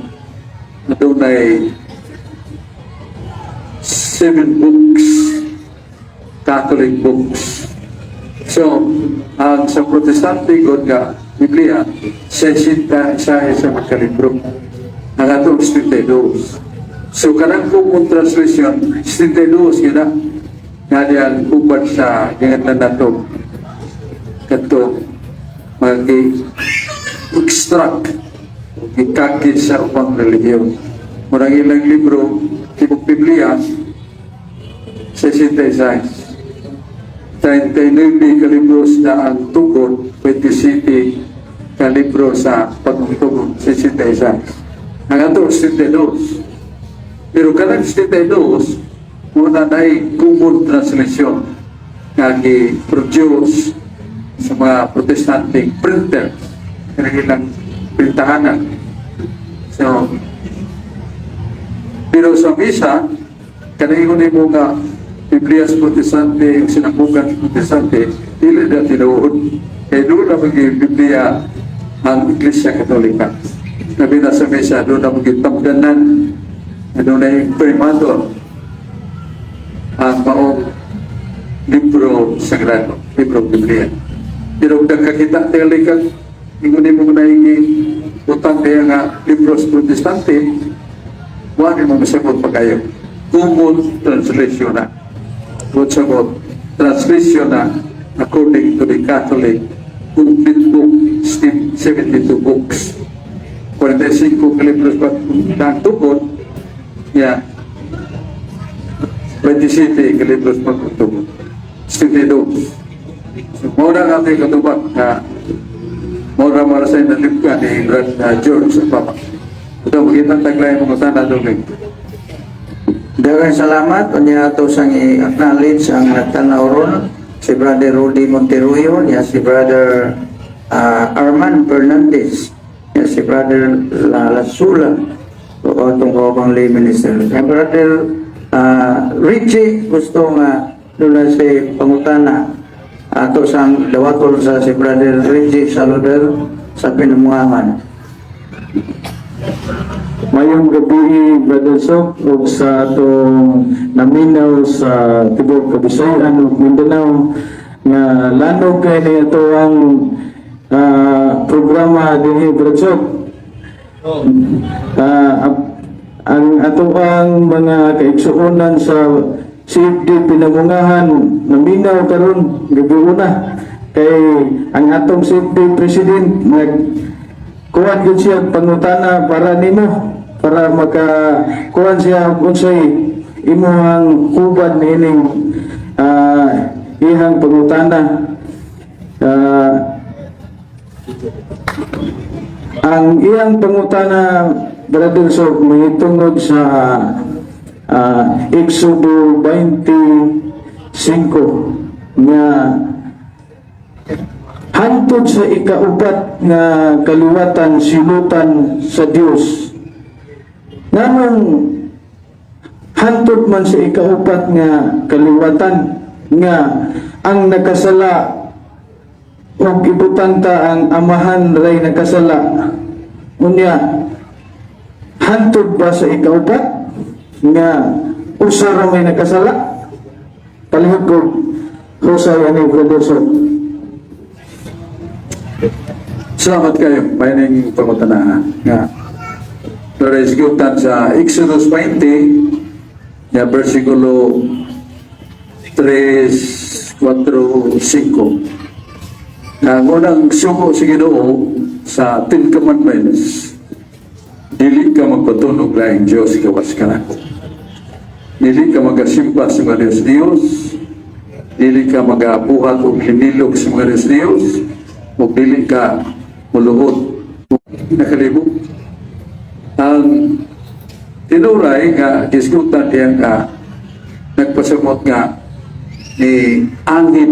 doon ay seven books, Catholic books. So, ang sa Protestante gud nga Biblia, 66 sa magkalibro. Ang atong 72. So, kanang common translation, 72 yun na. Nga diyang ubad sa ganyan nato. Kato, mag-extract ikakit sa ubang relihiyon. Murang ilang libro, tibok Biblia, 66. 39 kalibros na ang tugon, 27 kalibro sa pagtugon, 66. Ang ato, 72. Pero kanang 72, muna na ay common translation nga gi-produce sa mga Protestante printer kanang ilang printahanan. So, pero sa misa, kanang ingon nimo nga Biblia sa Protestante, yung sinapugan sa Protestante, dili na tinuod. Kaya doon na maging Biblia ang Iglesia Katolika. Labi na sa misa, doon na maging tamdanan, doon na yung primator, ang maong libro sagrado, libro Biblia. Pero kung nakakita tingali kang ingon nimo na utang kaya nga libro sa Protestante, wala mo masabot pa kayo. Common translation na. What's about translation na according to the Catholic complete book, 72 books. 45 kalibros pa ang tukod, yeah. 27 kalibros pa ang tukod. 72. So, mura nga ating katubag na mura mara sa inalip ka ni Brad George sa Papa. Ito, makita taglay mga sana doon. Daghang salamat. Unya ato sang i-acknowledge ang nagtanaw ron, si Brother Rudy Monteruyo, niya si Brother Arman Fernandez, niya si Brother Lasula, o atong kaubang lay minister. Kay Brother Richie gusto nga doon na si pangutana, ato sang dawaton sa si Brother Richie Saludel sa Pinamungahan. Mayong gabi, Brother Sok, ug sa atong naminaw sa tibuok Kabisayan ug Mindanao nga lanog kay ni ato ang programa dinhi, Brother Sok. Ang ato ang mga kaigsuonan sa CFD Pinamungahan naminaw karon gabi una kay ang atong CFD President nag kuan gud siya pangutana para nimo, para maka kuan siya unsay imuhang hubad niining ihang pangutana. Ang iyang pangutana, Brother Sok, mahitungod sa Exodo 25 nga hantod sa ikaupat nga kaliwatan silutan sa Dios. Nganong hantod man sa ikaupat nga kaliwatan nga ang nakasala, ug ibutang ta ang amahan ray nakasala, unya hantod ba sa ikaupat nga usa ra may nakasala? Palihog ko husay ani, Brother Sok. Salamat kayo, pahining pangutana nga. Pero isgutan sa Exodus 20, ya versikulo 3, 4, 5. Na ang unang sugo sa Ginoo sa Ten Commandments, Dili ka magbaton og laing Diyos gawas kanako. Dili ka magasimba sa mga Diyos Diyos. Dili ka magabuhat og hinilok sa mga Diyos Diyos. Ug dili ka muluhod nakalibog. Ang tinuray nga gisgutan diya nga nagpasamot nga ni angin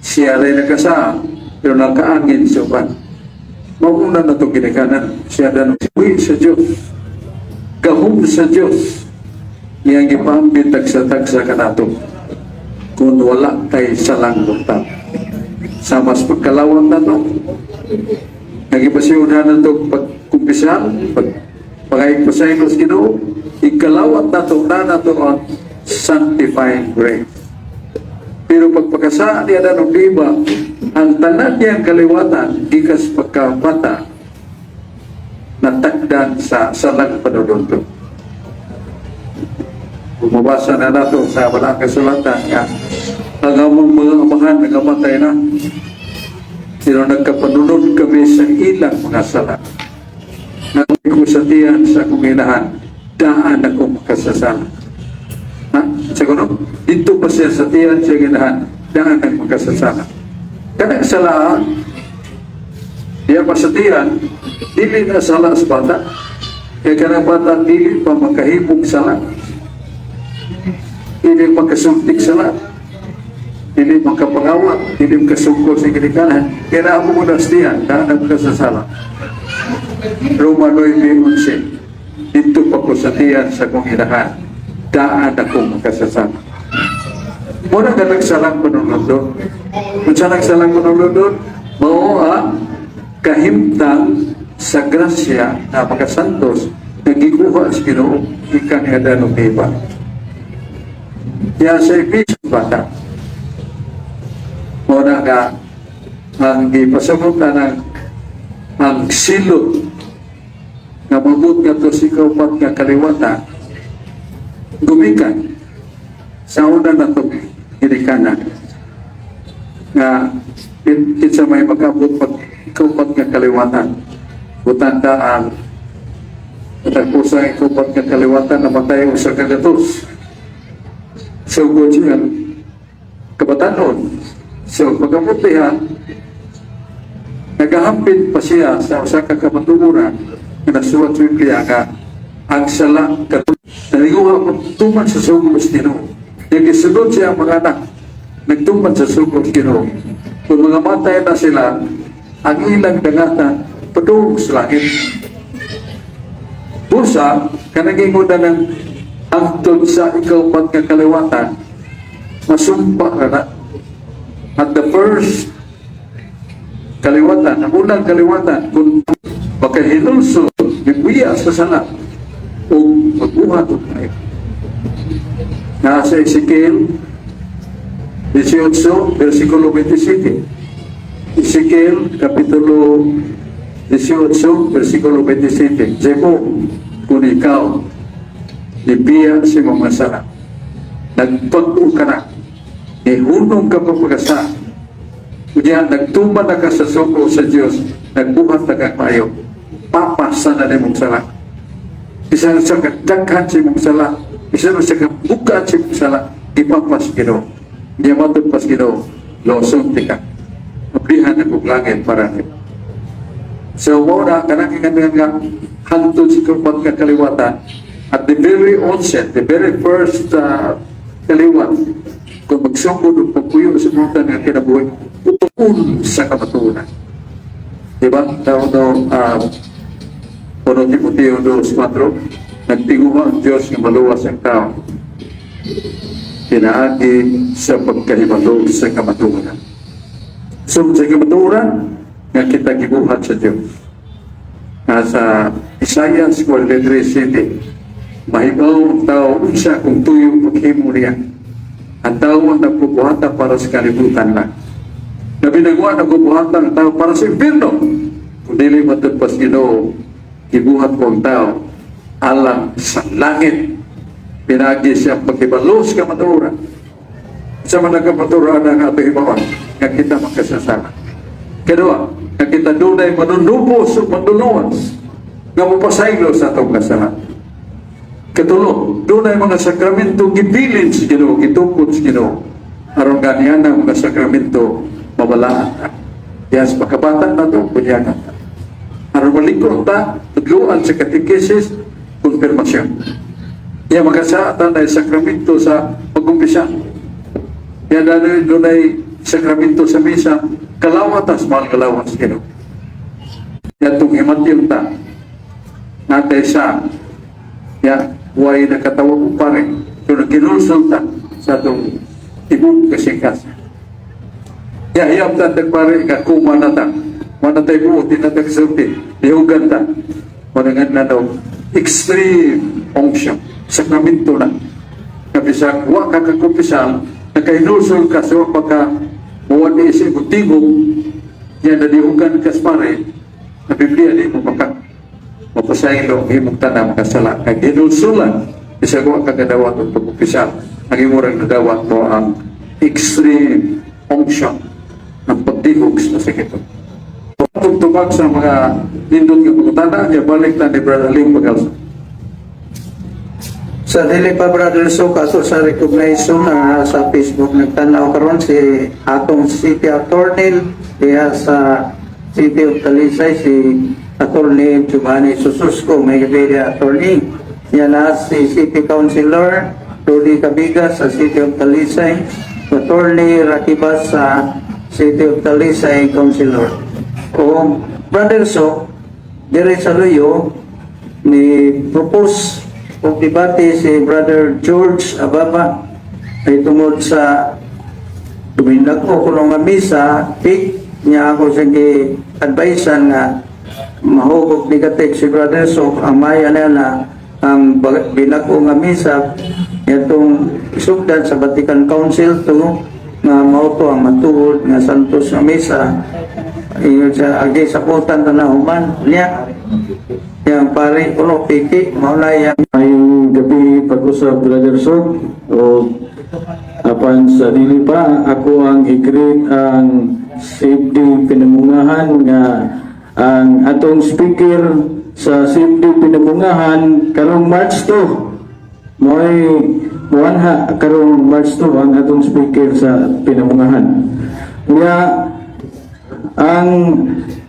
siya rin nagkasa pero nakaangin siya uban. Mauna na itong ginikanan siya dan uwi sa Diyos, gahom sa Diyos niyang gipambit tagsa-tagsa kanato kung wala kay salang buktan sa mas pagkalawang nato nagipasiyunan na ito pagkumpisal pag pagaypasaylo sa Ginoo, ikalawat nato na nato ang sanctifying grace. Pero pagpakasaan niya na ng iba, ang tanan niyang kaliwatan gikas pagkabata natakdan sa salang panulundon. Kung mabasa na nato sa Balaang Kasulatan nga ang among mga amahan nagamatay na, pero nagkapanunod kami sa ilang mga sala. Nagko sa tiyan sa akong inahan, daan ako makasasala. Ha? Sa kuno, dito pa siya sa tiyan sa inahan, daan ako makasasala. Kanang sala, diya pa sa tiyan, dili na sala sa bata. Kaya kanang bata, dili pa makahimog sala. Dili makasuntik sala. Dili makapangawat, dili makasungkol sa ginikanan. Kaya na mo na sa tiyan, daan ako makasasala. Roma 9:11. Dito pa ko sa tiyan sa kong inahan, daan ako makasasala. Muna ka nagsalang panunod. Kung sa nagsalang panunod, mao ang kahimtang sa grasya na makasantos na gikuha sa Ginoo gikan ni Adan ug Eva. Kaya sa Efeso bata, mao na nga ang gipasabot na ng ang silot nga mabot nga to sa ikaupat nga kaliwatan gumikan sa una na to ginikanan nga kinsa may makabot pag ikaupat nga kaliwatan. Butanda ang katagpusan ang ikaupat nga kaliwatan, namatay ang 1 ka gatos. Sugod siyang kabatanon. So pagkamutihan, nagahampit pa siya sa usa ka kamatuoran nga nasuwat sa Biblia nga ang sala naliguha ko tuman sa sugo sa Ginoo. Nagisunod siya ang mga anak nagtuman sa sugo sa Ginoo. Kung mga matay na sila, ang ilang dangatan padung sa langit. Busa, kanaging na ng hangtod sa ikaupat nga kaliwatan, masumpa ka na. At the first kaliwatan, ang unang kaliwatan, kung makahinulsol, nagwiya sa sala, o magbuhat og maayo. Nasa Ezekiel 18, versikulo 27. Ezekiel, kapitulo 18, versikulo 27. Zebo, kung ikaw, nibiya sa imong mga sala, nagpag-o ka na, nihunong ka pa pagkasa, kunya, nagtuman na ka sa sugo sa Diyos, nagbuhat na kang maayo, papasa na nimong sala. Bisan sa kadaghan sa imong sala, bisan sa kabukaan sa imong sala, ipapas Ginoo. Niya matod pas Ginoo, losong tika. Ablihan na kong langit para nimo. So, mao na, kanang nga nga hangtod sa ikaupat nga kaliwatan, at the very onset, the very first kaliwat, kung magsugod og pagpuyo sa mga nga kinabuhi, utuon sa kamatuoran. Diba? Daw daw, 1 Timoteo 2:4, nagtinguha ang Diyos nga maluwas ang tao pinaagi sa pagkahibalo sa kamatuoran. So, sa kamatuoran, nga kita gibuhat sa Diyos. Nasa Isaiah 43:7, mahibaw ang tao unsa kung tuyo paghimo niya. Ang tao ang nagpubuhata para sa kalibutan lang. Na binagwa nagbubuhata ang tao para sa impyerno. Kung dili matud pas Ginoo, gibuhat ko ang tao alang sa langit. Pinagi siya pagkibalo sa kamatuoran. Sa mga kamatuoran ang atong hibawan, nga kita makasasala. Kadua, nga kita dunay manunubos o manluluwas. Nga mopasaylo sa atong kasala. Katulo, dunay mga sakramento gibilin sa Ginoo, gitukod sa Ginoo. Aron ganihan ang mga sakramento, mabalaan ta. Yes, makabata na to, bunyagan ta. Aron malikot ta, tudluan sa katekesis, konfirmasyon. Ya makasaatan ay sakramento sa pag-umpisa. Ya dunay sakramento sa misa, kalawatas, mahal kalawas Ginoo. Ya itong himatyon ta, natay sa ya way nakatawag og pare pero ginulsol ta sa atong tibok kasing-kasing. Ya hiyap ta tagpare nga kuma na ta. Wala tayo buot, di na tayo sulti. Lihugan ta. Wala nga na daw, extreme unction. Sakramento na. Kabisag, wa ka kakumpisal, nakahinulsol ka sa pagka muwan ni isip tingog, yan nalihugan ka sa pare, na Biblia di mo maka mapasaylo ang imong tanang makasala. Kag hinulsulan, bisag wa ka kadawat og pag-umpisal, ang imo rang nadawat mo ang extreme unction ng pagdihog sa sakito. Atong tubag sa mga nindot nga pangutana, niya balik na ni Brother Ling Bagalsa. Sa dili pa, Brother So, kaso sa recognition na sa Facebook nagtanaw karon si atong city attorney diha sa City of Talisay, si Attorney Giovanni Sususco. May gabi, attorney. Niya na si City Councilor Rudy Cabigas sa City of Talisay, Attorney Rakibas sa City of Talisay Councilor. O Brother So, dire sa Luyo ni propose og debate si Brother George Ababa ay tungod sa tumindag ko kuno nga misa pick niya. Ako sa gi-advisean nga mahugog negative si Brother. So ang maya na na ang binag-o nga misa itong sugdan sa Vatican Council II nga mao to ang matuod nga santos nga misa. Ingon siya agi sa kutan tanahuman niya yang pare kuno piki mao na yang Maayong gabi pag-usab, Brother Sok, o apan sa dili pa ako ang i-greet ang CFD Pinamungahan nga ang atong speaker sa CFD Pinamungahan karong March 2 mo'y muanha. Karong March 2 ang atong speaker sa Pinamungahan. Nga ang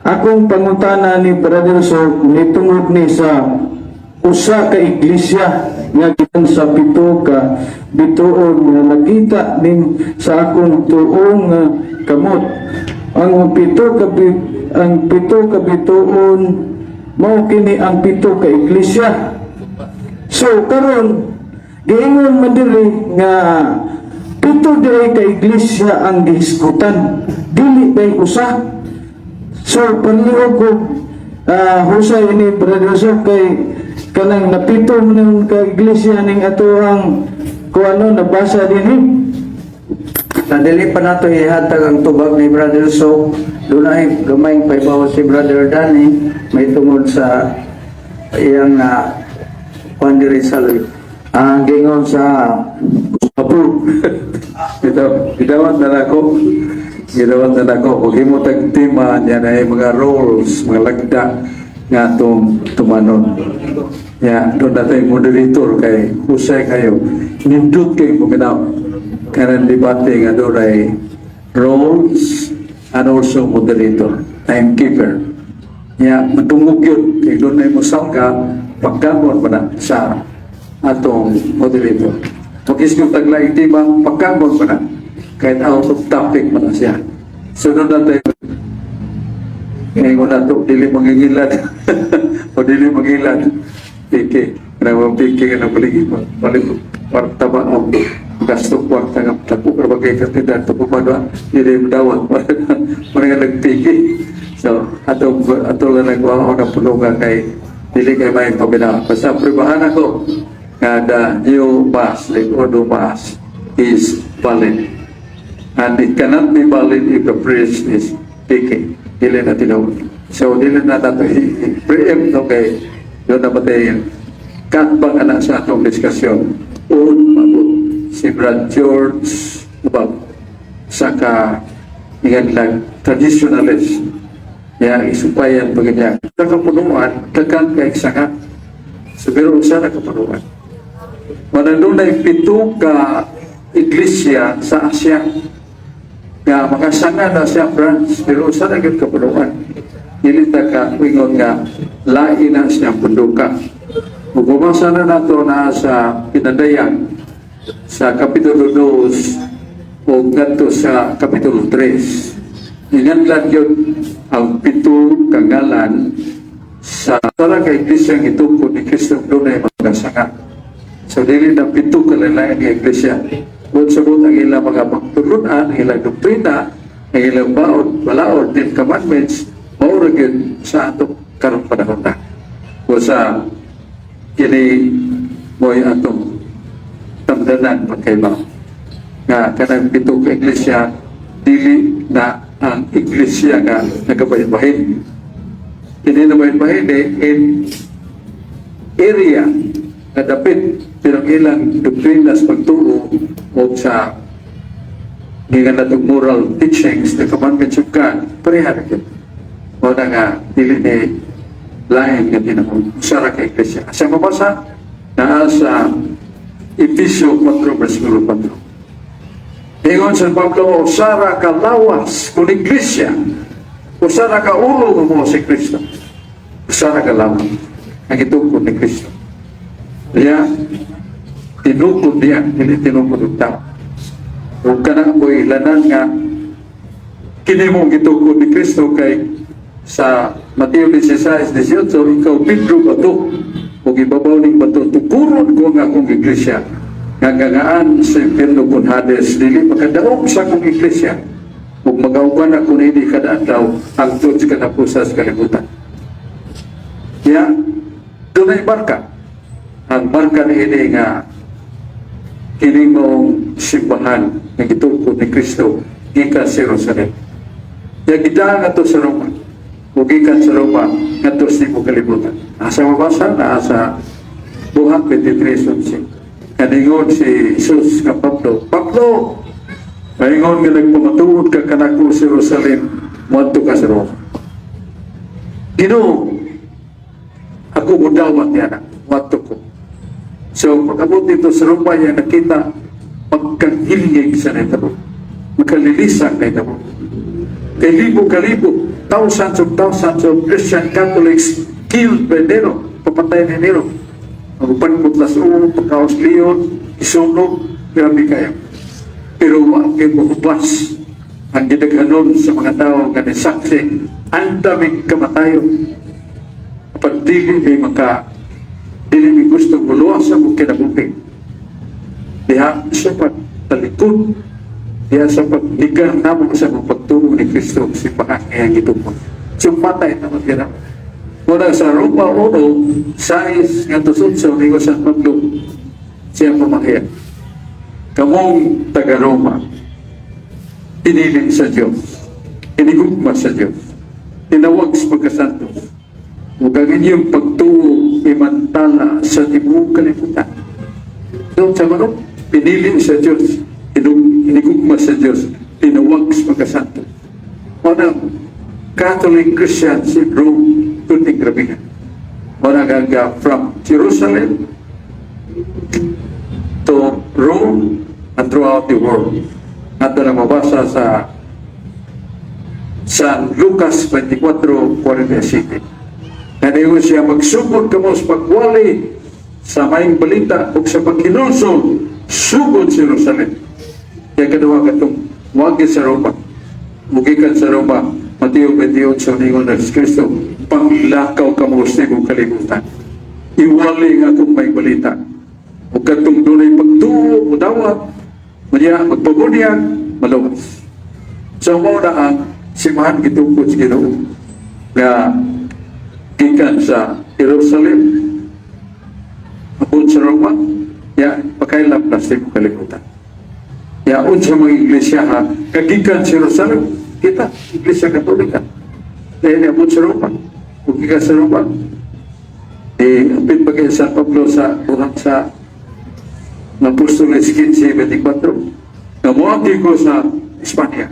akong pangutana ni Brother Sok nitungod ni sa usa ka iglesia nga gikan sa pito ka bituon nga nakita ning sa akong tuong nga kamot. Ang pito ka bituon mao kini ang pito ka iglesia. So karon giingon man diri nga pito diri ka iglesia ang gihisgutan, dili bay usa. So panliog ko husay ini, Brother Joseph, kay kanang napito mo ng ka iglesia ning atoang kung ano nabasa dinhi. Sa dili pa nato ihatag ang tubag ni Brother So, dunay gamay pahibaw si Brother Danny may tungod sa iyang na kuan diri sa Luyo. Ang gingon sa Approve. Ito, gidawat na nako. Gidawat na nako. Kung himo tag tema niya na mga roles, mga lagda nga atong tumanon. Ya, doon na tayo moderator kay husay kayo. Nindot kayo paminaw. Kanang debate nga doon ay roles and also moderator, timekeeper. Ya, madungog yun. Kay doon ay musalga, pagkamon pa na sa atong moderator. Pag-isip taglaing tema, pagkamon pa na. Kahit out of topic man na siya. So doon na tayo ngayon na to, dili mangingilad. O dili mangilad. Piki. Kanang piki ka ng paligid mo. Palit, kwarta ba ang gasto kwarta nga tapo ka bagay kantidad tapo ba doon dili mo dawat para nga nagpiki. So ato ato lang nagwa ako ng pulungan kay dili kay may pabila. Basta pribahan ako nga the new mass, the Ordo Mass is valid and it cannot be valid if the priest is piki. Dili na tinuod. So dili na nato i-preempt, no, kay doon na patay katbang ana sa atong diskusyon un mabot si Brad George about sa ka ingan lang traditionalist. Ya, isumpayan pa ganyan. Sa kapunuan, daghan kay sanga. So, pero usa na kapunuan. Mananunay pito ka iglesia sa Asia nga makasanga na siya branch, pero usa na gyud kapunuan. Dili ta ka ingon nga lain na siya punduka. Ug bumasa na nato na sa Pinadayag sa Kapitulo 2 o ngadto sa Kapitulo 3. Inganlan yun ang pito ka ngalan sa tara ka iglesia ang itukod ni Kristo, dunay mga sanga. So dili na pito ka lain nga iglesia. Bukod sa ang ilang mga pagtulunan, ang ilang doktrina, ang ilang baod, balaod, Ten Commandments, mao ra gyud sa atong karong panahon na. O sa kini mo'y atong tamdanan pagkaibaw nga kanang pito ka iglesia dili na ang iglesia nga nagabahin-bahin. Kini nabahin-bahin eh, in area nga dapit, pero ang ilang doktrina sa pagtuo o sa gikan natong moral teachings, the commandments of God, pareha ra gyud. Mao na nga dili ni lain nga tinamong usa ra ka iglesia. Sa mabasa naa sa Efeso 4 versikulo 4. Ingon San Pablo, usa ra ka lawas kung iglesia, usa ra ka ulo nga mo si Kristo. Usa ra ka lawas ang itukod ni Kristo. Kaya, tinukod niya, dili tinukod og tao. Ug kana ko ilanan nga kini mong gitukod ni Kristo kay sa Mateo 16:18, "Ikaw Pedro, bato, ug ibabaw ning bato tukuron ko ang akong iglesia, nga gangaan sa impierno kun Hades dili makadaog sa akong iglesia, ug magauban ako niini kada adlaw hangtod sa katapusan sa kalibutan." Kaya dunay marka. Ang marka niini nga kini mong simbahan nga gitukod ni Kristo gikan sa Jerusalem. Ya, gidaan ato sa Roma. O gikan sa Roma ngadto sa tibuok kalibutan. Asa mabasa na sa Buhat 23:11. Kaningon si Jesus nga Pablo, "Pablo, paingon nga nagpamatuod ka kanako sa Jerusalem, muadto ka sa Roma." "Ginoo, ako mudawat niya na, muadto ko." So, pag-abot dito sa Roma, niya nakita pagkahilngig sa nitabo. Magkalilisan na nitabo. Kay libo kalibo, thousands of Christian Catholics killed by Nero, papatay ni Nero. Ang uban putlas ulo, pagkaos leon, isunog, grabe kayo. Pero wa kay mahubas ang gidaghanon sa mga tao nga nisaksi, ang daming kamatayon. Kapag dili may gusto muluwas sa mong kinabuhi. Diha sa pagtalikod, diha sa pagligar namo sa mga pagtuo ni Kristo, simbahan ngayang gitukod. So patay naman gina. Muna sa Roma 1, 6 nga 8, ni San Pablo, siya pamahayag. "Kamong taga-Roma, pinili sa Diyos, inigugma sa Diyos, tinawag sa pagkasanto, ug ang inyong pagtuo imantala sa tibuok kalibutan." Doon sa manok, pinili sa Diyos, inigugma sa Diyos, tinawag sa pagkasanto. Unang Catholic Christians in Rome, kunting grabihan. Muna nga from Jerusalem to Rome and throughout the world. Ato na mabasa sa San Lucas 24:47. Kaniyo siya, "Magsugod kamo sa pagwali sa maayong balita ug sa paghinulsol sugod sa Jerusalem." Kaya kaduha katong wagi sa Roma, mugikan sa Roma, Mateo 28, ningon ng Kristo, "Panglakaw kamo sa tibuok kalibutan. Iwali nga akong maayong balita. Ug katong dunay pagtuo, mudawat, unya magpabunyag, maluwas." So mao na ang simbahan gitukod sa Ginoo nga gikan sa Jerusalem abot sa Roma, ya pakailap na sa tibuok kalibutan. Ya, unsa mga iglesia ha kagikan sa Jerusalem, kita Iglesia Katolika. Dahil abot sa Roma. Ug gikan sa Roma, eh, apit pa kay San Pablo sa buhat sa ng Apostoles 15:24. Nga moagi ko sa Espanya.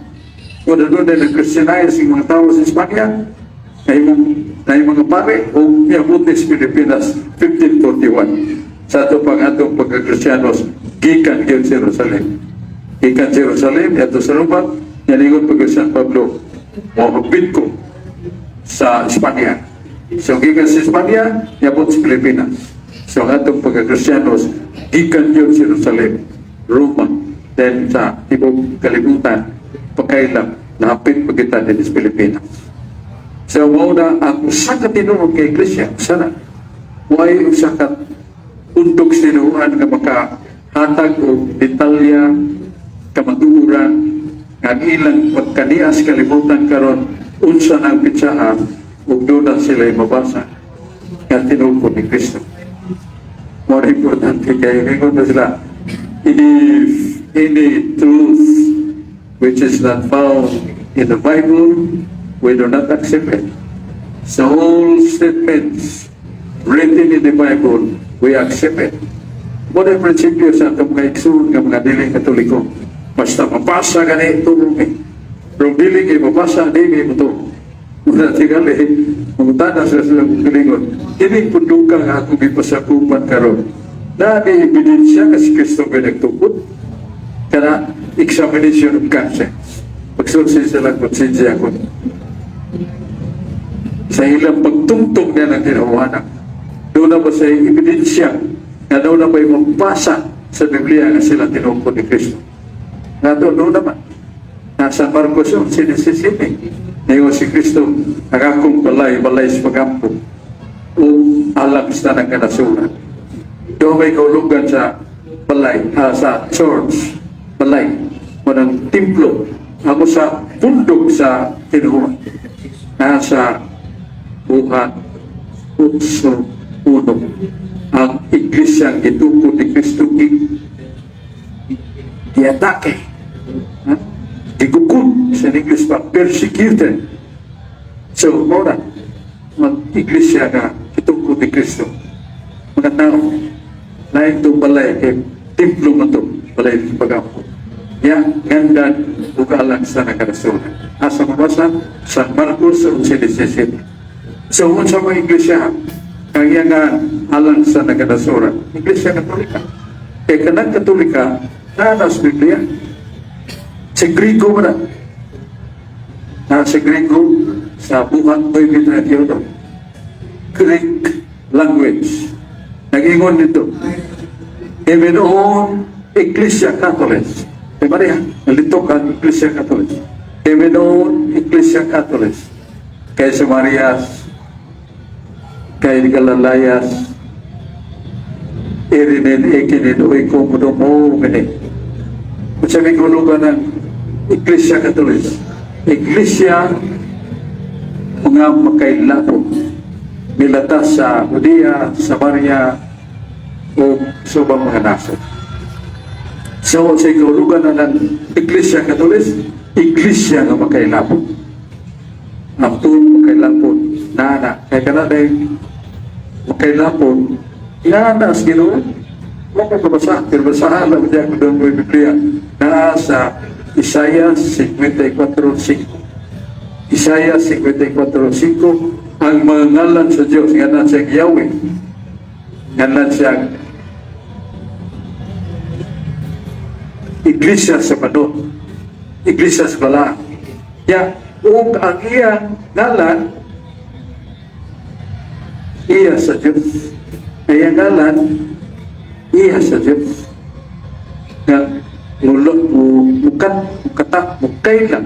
Kung doon na nag-Christianize yung mga tao sa Espanya, Kay mga pare o niabot sa Pilipinas 1541. Sa ato pang atong pagkakristiyanos, gikan gyud sa Jerusalem. Gikan sa Jerusalem, ato sa Roma, yaningon pag San Pablo, mohapit ko sa Espanya. So gikan sa Espanya, niabot sa Pilipinas. So ang atong pagkakristiyanos, gikan gyud sa Jerusalem, Roma, then sa tibok kalibutan, pagkailang, nahapit pa kita din sa Pilipinas. So, mao na ang usa ka tinuod kay iglesia, usa na. Way usa ka undok sa tinuohan nga makahatag og detalya, kamatuoran, nga ang ilang pagkanias kalibutan karon unsa nang pitsaha ug doon na sila mabasa nga tinuod ni Kristo. More importante kay ingon na sila, if any truth which is not found in the Bible, we do not accept it. So all statements written in the Bible, we accept it. Mao ang prinsipyo sa atong mga igsoon nga mga dili Katoliko. Basta mabasa gani tulong eh. Pero dili kay mabasa, di kay mo. Muna tingali, mangutana sa silang kalingon. Kining punduka nga akong gipasakupan karon. Na ni ebidensya kasi Kristo kay nagtukod. Kana examination of conscience. Pagsulsi sila konsensya ko. Sa ilang pagtungtong niya ng tinuwanan. Doon na ba sa ebidensya nga doon na ba mabasa sa Biblia nga sila tinukod ni Kristo. Nga doon naman. Nasa Marcos yun, sinisisini. Ngayon si Kristo, ang akong balay, balay sa pagampo. O alam sa ng kanasuran. Doon may kaulugan sa balay, sa church, balay, manang templo, ako sa pundok sa tinuod. Nasa Buhat 8:1. Ang iglesia gitukod ni Kristo giatake. Ha? Gigukod sa English pa, persecuted. So, mao na, mag-iglesia nga gitukod ni Kristo. Mga tao, na itong balay, kay templo man to, balay sa pagampo. Ya, ngandan, ug alang sa nakarasunan. Asa mabasa? San Marcos 11:17. So, unsa mga iglesia, ang iya nga alang sa nagadasuran, Iglesia Katolika. Kay kanang Katolika, naa sa Biblia. Sa Grigo man na. Na sa Grigo, sa Buhat 9:31. Greek language. Nag-ingon dito. Even on Ecclesia Catholic. Kay Maria, nalitok ang Ecclesia Catholic. Even on Ecclesia Catholic. Kay sa Marias, kay Galalayas, irinin ikinin oiko mo gani. Kung sa may gulugan ng Iglesia Katolika, Iglesia mga makailapon nilata sa Judea, Samaria, o sa ubang mga nasod. So, sa kahulugan na ng Iglesia Katolika, Iglesia nga makailapon. Ang tuong makailapon, na na, kaya ka na dahil makailapon, nga na sa Ginoo. Wa ko kabasa, pero basahan lang diya ko doon mo Biblia. Naa sa Isaiah 54:5. Isaiah 54:5, ang mga ngalan sa Diyos, ngalan siya Yahweh. Ngalan siya Iglesia sa Panon. Iglesia sa Balaan. Ya, ug ang iyang ngalan iya sa Diyos. Ang iyang ngalan iya sa Diyos. Nga mulo mukat mukatak mukailap.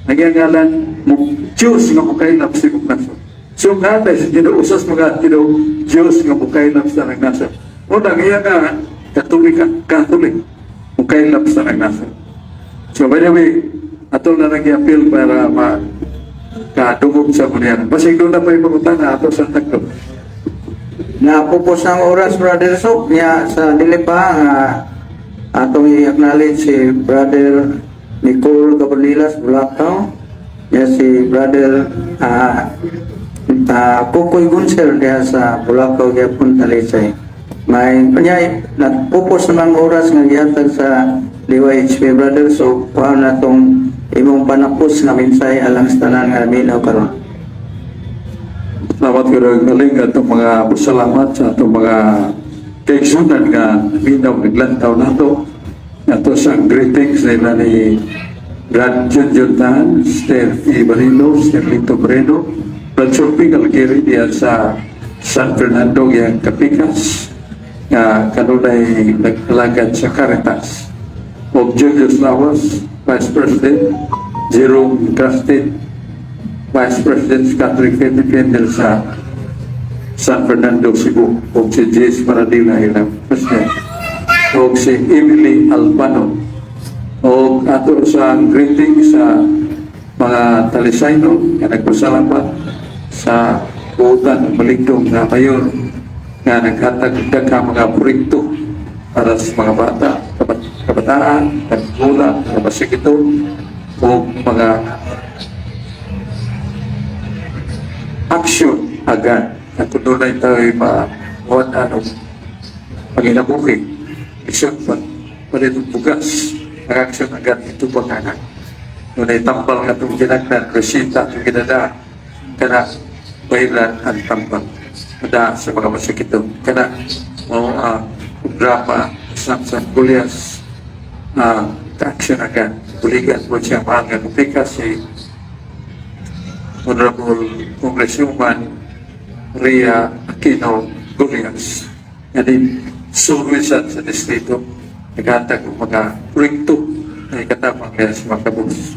Ang iyang ngalan mo Diyos nga mukailap sa imong nasod. So nga sa Ginoo usas mga Ginoo Diyos nga mukailap sa nang nasod. Una ang iyang ngalan Katolika, Catholic, mukailap sa nang nasod. So by the way, ato na nag-appeal para ma kadungog sa kunyan. Basig doon na pa yung pangutana ato sa taglo. Napupos ang oras, Brother Sok, niya sa dili pa nga atong i-acknowledge si Brother Nicole Cabronilas Bulacau, niya si Brother Kukoy Gunsel diha sa Bulacau gyapon Talisay. May niya nagpupos namang oras nga gihatag sa Liway HP Brother, so kuha na tong imong panapos nga mensahe alang sa tanan nga naminaw karon. Salamat ko rin galing atong mga pasalamat sa atong mga kaigsunan nga minaw naglantaw nato. Ato sa greetings nila ni Brad Junjun Tan, Steph Ibarino, Sterlito Moreno, Brad Sophie Calgary diyan sa San Fernando yang Kapikas nga kanunay naglalagad sa Caritas. Og Julius Lawas, Vice President, Jerome Crafted, Vice President Catholic Defender sa San Fernando, Cebu, o si Jace Maradila ilang President, o si Emily Albano, o ato sa greeting sa mga Talisayno nga nagpasalamat sa buutan ng maligdong nga mayor nga naghatag daghang mga proyekto para sa mga bata, kabataan, nagmula, kabasikito, o mga action agad na kung dunay tayo makuha ano panginabuhi isang pa palit bugas ang action agad ito pagkanan dunay tambal nga itong ginagnan resita itong ginada kana bahilan ang tambal kada sa mga masakito kana mao ang programa Samson Golias action agad buligan po siya mga kapika si Honorable Congresswoman Ria Aquino Golias. Nga din surwisan sa distrito, naghatag og mga proyekto na ikatabang niya sa mga kabus.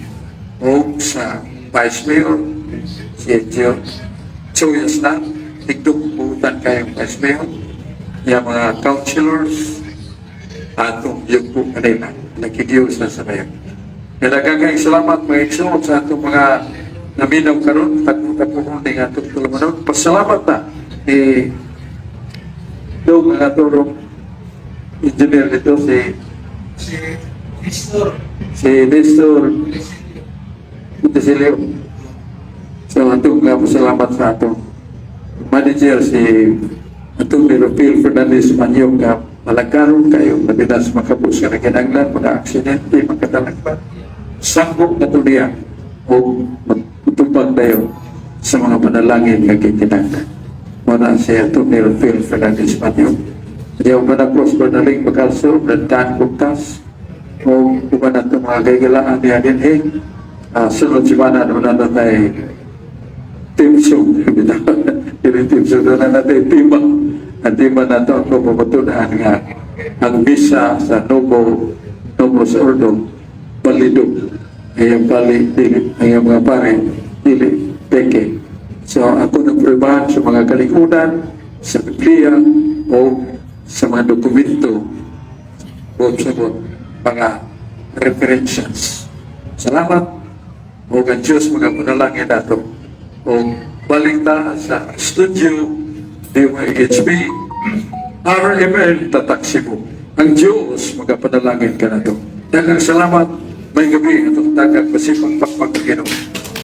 O sa Vice Mayor, si Gio Chuyas na, tigdok buutan kayong Vice Mayor, yung mga councilors, atong yugpo kanila, nakigiusan sa mayor. Kaya salamat mga igsoon sa atong mga naminaw karon tagpo-tagpo ning atong tulumanon. Pasalamat na ni Dong ang atong engineer dito si Si Nestor. Si Nestor Montesilio. So atong nga pasalamat sa atong manager si atong ni Rufil Fernandez Manyog nga malagkaroon kayo labi na sa makabus nga naginanglan mga aksidente makadalagpan sanggop na to niya o magtupag dayo sa mga panalangin nga kikinanglan. Muna si atong ni Rufil Fernandez Manyog. Diyaw ba na Prosper Naling Bacalso, Dan Bugtas, o uban na itong mga gaygalaan niya din eh. Sunod semana doon na tayo team song. Dili team song, doon na natin tema. Ang tema na ito ako pamatunahan nga ang misa sa Novus Ordo balido. Ang pali, dili, ang mga pare, dili, peke. So ako nagprubahan sa mga kalikudan, sa Biblia, o sa mga dokumento, o sa mga references. Salamat. O ang Diyos mga panalangin nato. O balik ta sa studio DYHB RMN Tatak Cebu. Ang Diyos magapanalangin ka nato. Daghang salamat. May gabi atong tagag pasipang pakpak Ginoo.